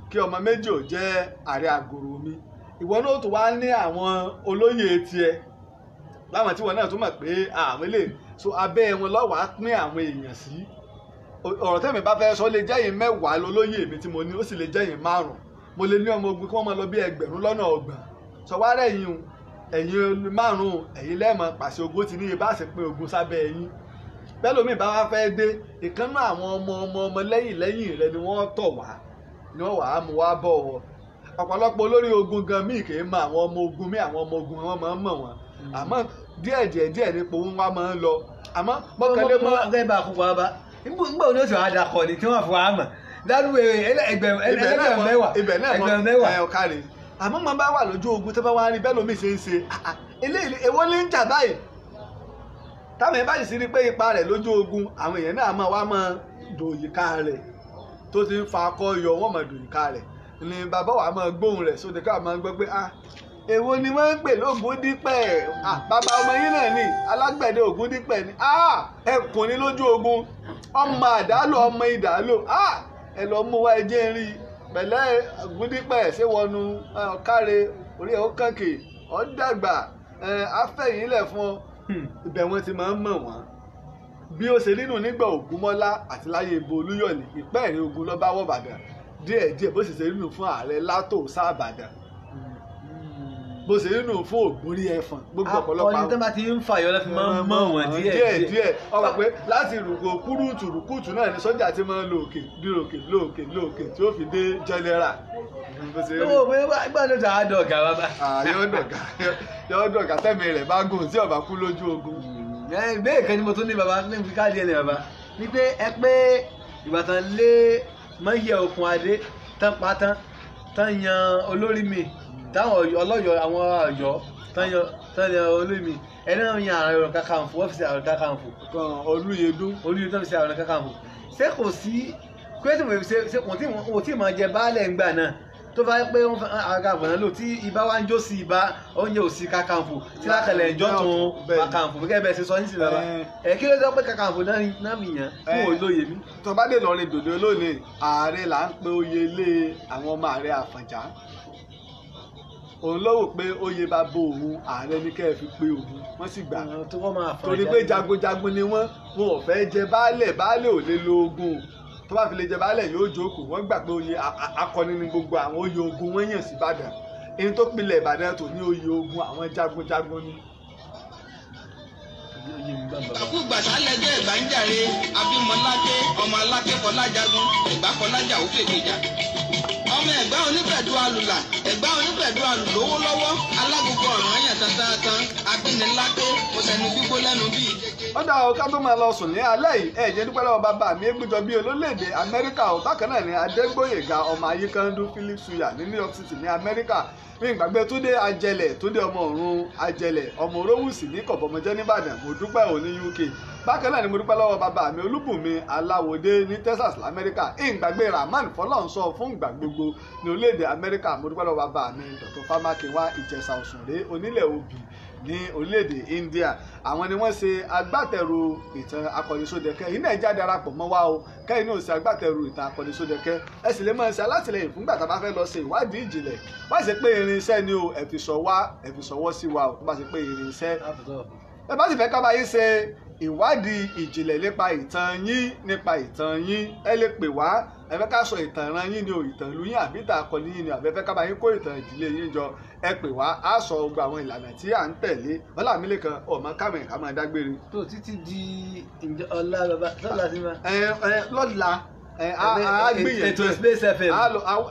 kí ọmọ méjì ò jẹ́ ààrẹ àgòrò mi, ìwọ náà tó wá ní àwọn olóyè tiẹ̀ láwọn tí wọn náà tún mọ̀ pé àwọn ilé so abẹ́ wọn lọ́wọ́ á pín àwọn èèyàn sí. Ọ̀rọ̀ tẹ́mi bá fẹ́ sọ lè jẹ́ yín 10 lólóyè mi tí mo ní, ó sì lè jẹ́ yín 5. Mo lè ní ọmọ ogun kí wọ́n máa lọ bí 20,000. Sọ wá rẹ̀ yín o, ẹ̀yin 5 ẹ̀yin lẹ́ẹ̀mọ pàṣẹ ogun ti níye bá ṣe pín ogun sábẹ́ ẹ̀yin. Bẹ́ẹ̀ lómi bá wá fẹ́ dé, ìkànnú àwọn ọmọ ọmọ ọmọ lẹ́yìn lẹ́yìn rẹ ni wọ́n tọ̀ wá, ni wọ́n wàá mú wá bọ̀ wọ́. Ọ̀pọ̀lọpọ̀ olórí ogun gan míì kì í mọ àwọn ọmọ ogun míì, àwọn ọmọ ogun wọn máa ń mọ̀ wọ́n. Àmọ́ díẹ̀ díẹ̀ díẹ̀ nípo wọn wá máa ń lọ. Àmọ́ mọ́kànlé mọ́. Ọ̀gá ibà kúkú wa bá nígbà wo ni ó sì wá dakọ̀ ni tí wọ́n fi wá mọ̀ ládùúgbò ẹgbẹ̀rún mẹ́wàá ibẹ̀ náà ẹgbẹ̀rún mẹ́wàá. Ẹ̀ ọ̀kárẹ̀. Àmọ́ máa bá wà lójú ogun tó bá wá rí bẹ́ẹ̀ lómi ṣe ń ṣe, Eléyìí èwo ní ń jà báyìí? Táwọn èèyàn bá sì sí rí pé ipa rẹ̀ lójú ogun, àwọn èèyàn náà máa wá máa dòyìká rẹ̀ tó ti ń fa akọ yọ, wọ́n máa dòyìká rẹ̀ ni bàbá wa máa gbóhùn rẹ̀ sóde ká máa gbọ́ pé ah, èwo ni wọ́n ń pè lógúndípẹ̀? Ah, bàbá ọmọ yín náà ni alágbẹ̀dẹ Ògúndípẹ̀ ni. Ah, ẹkùn ni lójú ogun, ọmọ àdálò, ọmọ ìdálò. Ah, ẹ lọ mú wá, ẹjẹ́ ń rí i pẹ̀lẹ́. Ògúndípẹ̀ ṣé wọnú káre orí ẹ̀ ó kànkè ọ́ dàgbà afẹ́yìnlẹ̀ fún ọ. Ibẹ̀ wọ́n ti máa ń mọ̀ wọ́n bí ó ṣe nínú nígbà Ògúnmọ́lá àti láyé ibo Olúyọ̀lé. Ìpẹ́ẹ̀rẹ̀ ogun ló bá wọ̀ Ìbàdàn díẹ̀díẹ̀, bó sì ṣe nínú fún ààrẹ látò sáàbàdàn, bó ṣe nínú fún Ògúnrí Ẹfọ̀n, gbogbo ọ̀pọ̀lọpọ̀ akọni tó bá ti ń fàyọ lọ́ fi máa ń mọ̀ wọ́n díẹ̀ díẹ̀. Ọba pé láti rúgbò kúrúùtù rúkúùtù náà ni sọ́jà ti máa ń lo òkè dúró òkè lóòkè lóòkè tí ó fi dé jẹnẹra. Bó ṣe rí. Owó pé gbọ́dọ̀ tó a dọ̀gà bàbá. Ah, yóò dọ̀gà, yóò dọ̀gà tẹ́mi rẹ̀ bá gùn tí ọba kú lójú ogun. Ìbéèrè kan ni mo tún ní bàbá ní fi káàdì ẹ̀ ní bàbá ní pé ẹ pé Ìbàdàn lé mọ́yẹ okùn adé tán pa tán tán yan olórí mi táwọn ọlọ́yọ̀ àwọn ọ̀yọ́ tán yan olórí mi, ẹni náà yan Ààrẹ Ọ̀nà Kakanfò, ọ́fíìsì Ààrẹ Ọ̀nà Kakanfò Kan Olúyẹdùn. Olúyẹdùn tó fi ṣe Ààrẹ Ọ̀nà Kakanfò. Ṣé kò sí kúrẹ́tì mọ̀ ṣe kò tí wọ́n tí máa jẹ baálẹ̀ ńgbà náà tó bá pé wọ́n fẹ́ Ààrẹ Kakanfò náà lò tí ibà wá ń jó sí ibà oúnjẹ ò sí Kakanfò tí lákàlẹ̀ ìjọ tún Kakanfò gẹ́gẹ́ bẹ́ẹ̀ ṣe sọ nísìnyí bàbá ẹ̀ kí ló sọ pé Kakanfò náà mi yàn fún olóye mi. Tó bá dé lọrin dòdò lónìí, ààrẹ là ń pe oyè ilé àwọn ọmọ ààrẹ Àfọ̀njá. Òun ló wò pé oyè bá bo òun, ààrẹ ní kẹ́ ẹ fi pe òun, wọ́n sì gbà tó wọ́n máa Àfọ̀njá torí pé jagunjagun ni wọ́n, wọn ò fẹ́ jẹ baálẹ̀, baálẹ̀ ò lè lo ogun, tó bá fi lè jẹ baálẹ̀ yóò jókòó. Wọ́n gbà pé oyè akọni ni gbogbo àwọn oyè ogun wọ́n yàn sí Ìbàdàn. Ẹni tó pilẹ̀ Ìbàdàn tó ní oyè ogun àwọn jagunjagun ni. Ìgbàkúgbà sálẹ̀jẹ́ Ẹ̀gbá ń jàre, Abímọláké ọmọ Aláké Fọlájagun, Ẹ̀gbá Fọlájà ó fèkìjà. Ọmọ Ẹ̀gbá onípẹ̀dú alùlà, Ẹ̀gbá onípẹ̀dú alùlówó lọ́wọ́, alágogo ọ̀ràn àyàn tantan, Abíniláké, mo sẹnu gbígbó lẹ́nu bíi jẹjẹ. Ó dá o, ká tó máa lọ sùn ní alẹ́ yìí, ẹ jẹ́ dúpẹ́ lọ́wọ́ bàbá mi Égbéjọ bíi olóléèdè Amẹ́ríkà o. Bákan náà ni Adégbóyèga ọmọ Ayíkandú Philip Suya ní New York City ní Amẹ́ríkà. Mi ìgbàgbé Túndé Ajẹlẹ̀, Túndé ọmọ ọ̀run Ajẹlẹ̀, ọmọ Orówùsì ní Kọ̀bọ̀mọjẹ́ nìbàdàn, mo dúpẹ́ ò ní UK. Bákan náà ni mo dúpẹ́ lọ́wọ́ bàbá mi Olúbùnmi Aláwọ̀dé ní Texas lamẹ́ríkà. Ìgbàgbé Rahman Fọlọ́nsọ fún ìgbà gbogbo ní orílẹ̀-èdè Amẹ́ríkà. Mo dúpẹ́ lọ́wọ́ bàbá mi Dr. Fámákinwá Ìjẹ̀ṣà Òṣùnré onílẹ̀ obì ní orílẹ̀-èdè India. Àwọn ni wọ́n ṣe agbátẹrù ìtàn akọni Sódẹ̀kẹ́. Yìí náà já darapọ̀ mọ́ wa o, kẹ́yìn náà ṣe agbátẹrù ìtàn akọni Sódẹ̀kẹ́. Ẹ sì lè máa ṣe alátìlẹyìn fúngbà tá a bá fẹ́ lọ ṣe ìwádìí ìjìnlẹ̀. Wá ṣe pé irinṣẹ́ ni o, ẹ fi sọ wá, ẹ fi sọwọ́ sí wa o, tó bá ṣe pé irinṣẹ́. Ẹ bá sì fẹ́ ká bá yín ṣe ìwádìí ìjìnlẹ̀ nípa ìtàn yín, nípa ìtàn yín, ẹ lè pè wá. Ẹ fẹ́ ká sọ ìtàn ìran yín ni o, ìtàn ìlú yín àbí ìtàn akọni yín ni, àbí ẹ fẹ́ ká bá yín kó ìtàn ìdílé yín jọ, ẹ pè wá. Á sọ gbogbo àwọn ìlànà tí à ń tẹ̀lé. Ọlámilékan ọmọ kámi ká máa dágbére. Tó títí di ọ̀la bàbá lọ́la sí ma. Ẹ ẹ lọ́la ẹ á gbìyànjú ètò Space FM.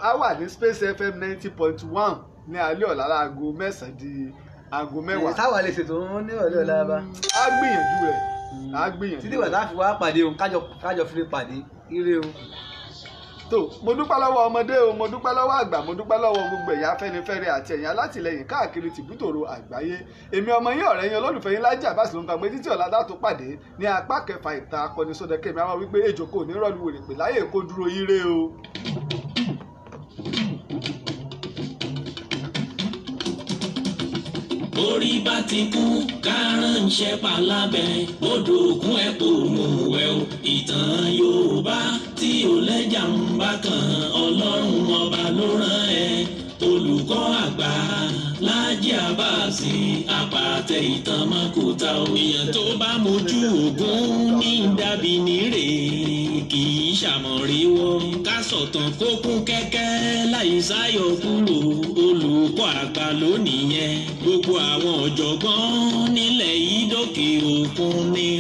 Á wà ní Space FM 90.1 ní alẹ́ ọ̀la láago 9 di aago 10. Táwa lè ṣètò wọn ní ọ̀lẹ́ ọ̀la bàbá. Á gbìyànjú rẹ̀, á gbìyànjú. Títí wà tá a fi wá pàdé o, kájọ fi pàdé ire o. Tó mo dúpẹ́ lọ́wọ́ ọmọdé o, mo dúpẹ́ lọ́wọ́ àgbà, mo dúpẹ́ lọ́wọ́ gbogbo ẹ̀yà Afẹ́nifẹ́re àti ẹ̀yà alátìlẹyìn káàkiri tìbútòrò àgbáyé. Èmi ọmọ yín, ọ̀rẹ́ yín, olólùfẹ́ yín Lájí Abbas ló ń gbàgbé títí ọ̀la dá tó pàdé ní apá kẹfà ìtàn akọni Sódẹ̀kẹ́. Mi àwọn wípé ejò kò ní rọ́ọ̀lù wèrè pè láyè kó dúró ire o. Orí bá ti kú kárànṣẹ́ palábẹ́ odò òkun ẹ̀ kò mú wẹ̀ o. Ìtàn Yorùbá tí ò lẹ́jà ń bá kan, Ọlọ́run ọba ló rán ẹ. Olùkọ́ àgbà Lájí Abbas àpàtẹ ìtàn mọ́kúta o. Èèyàn tó bá mojú ògún ní dàbí nírè kì í ṣàmọ̀ríwọ́. Ká sọ̀tàn kó kún kẹ́kẹ́ láì sáyọ̀ kúrò. Olùkọ́ àgbà lónìí yẹn, gbogbo àwọn ọ̀jọ̀gbọ́n nílẹ̀ yìí dókè òkun ni.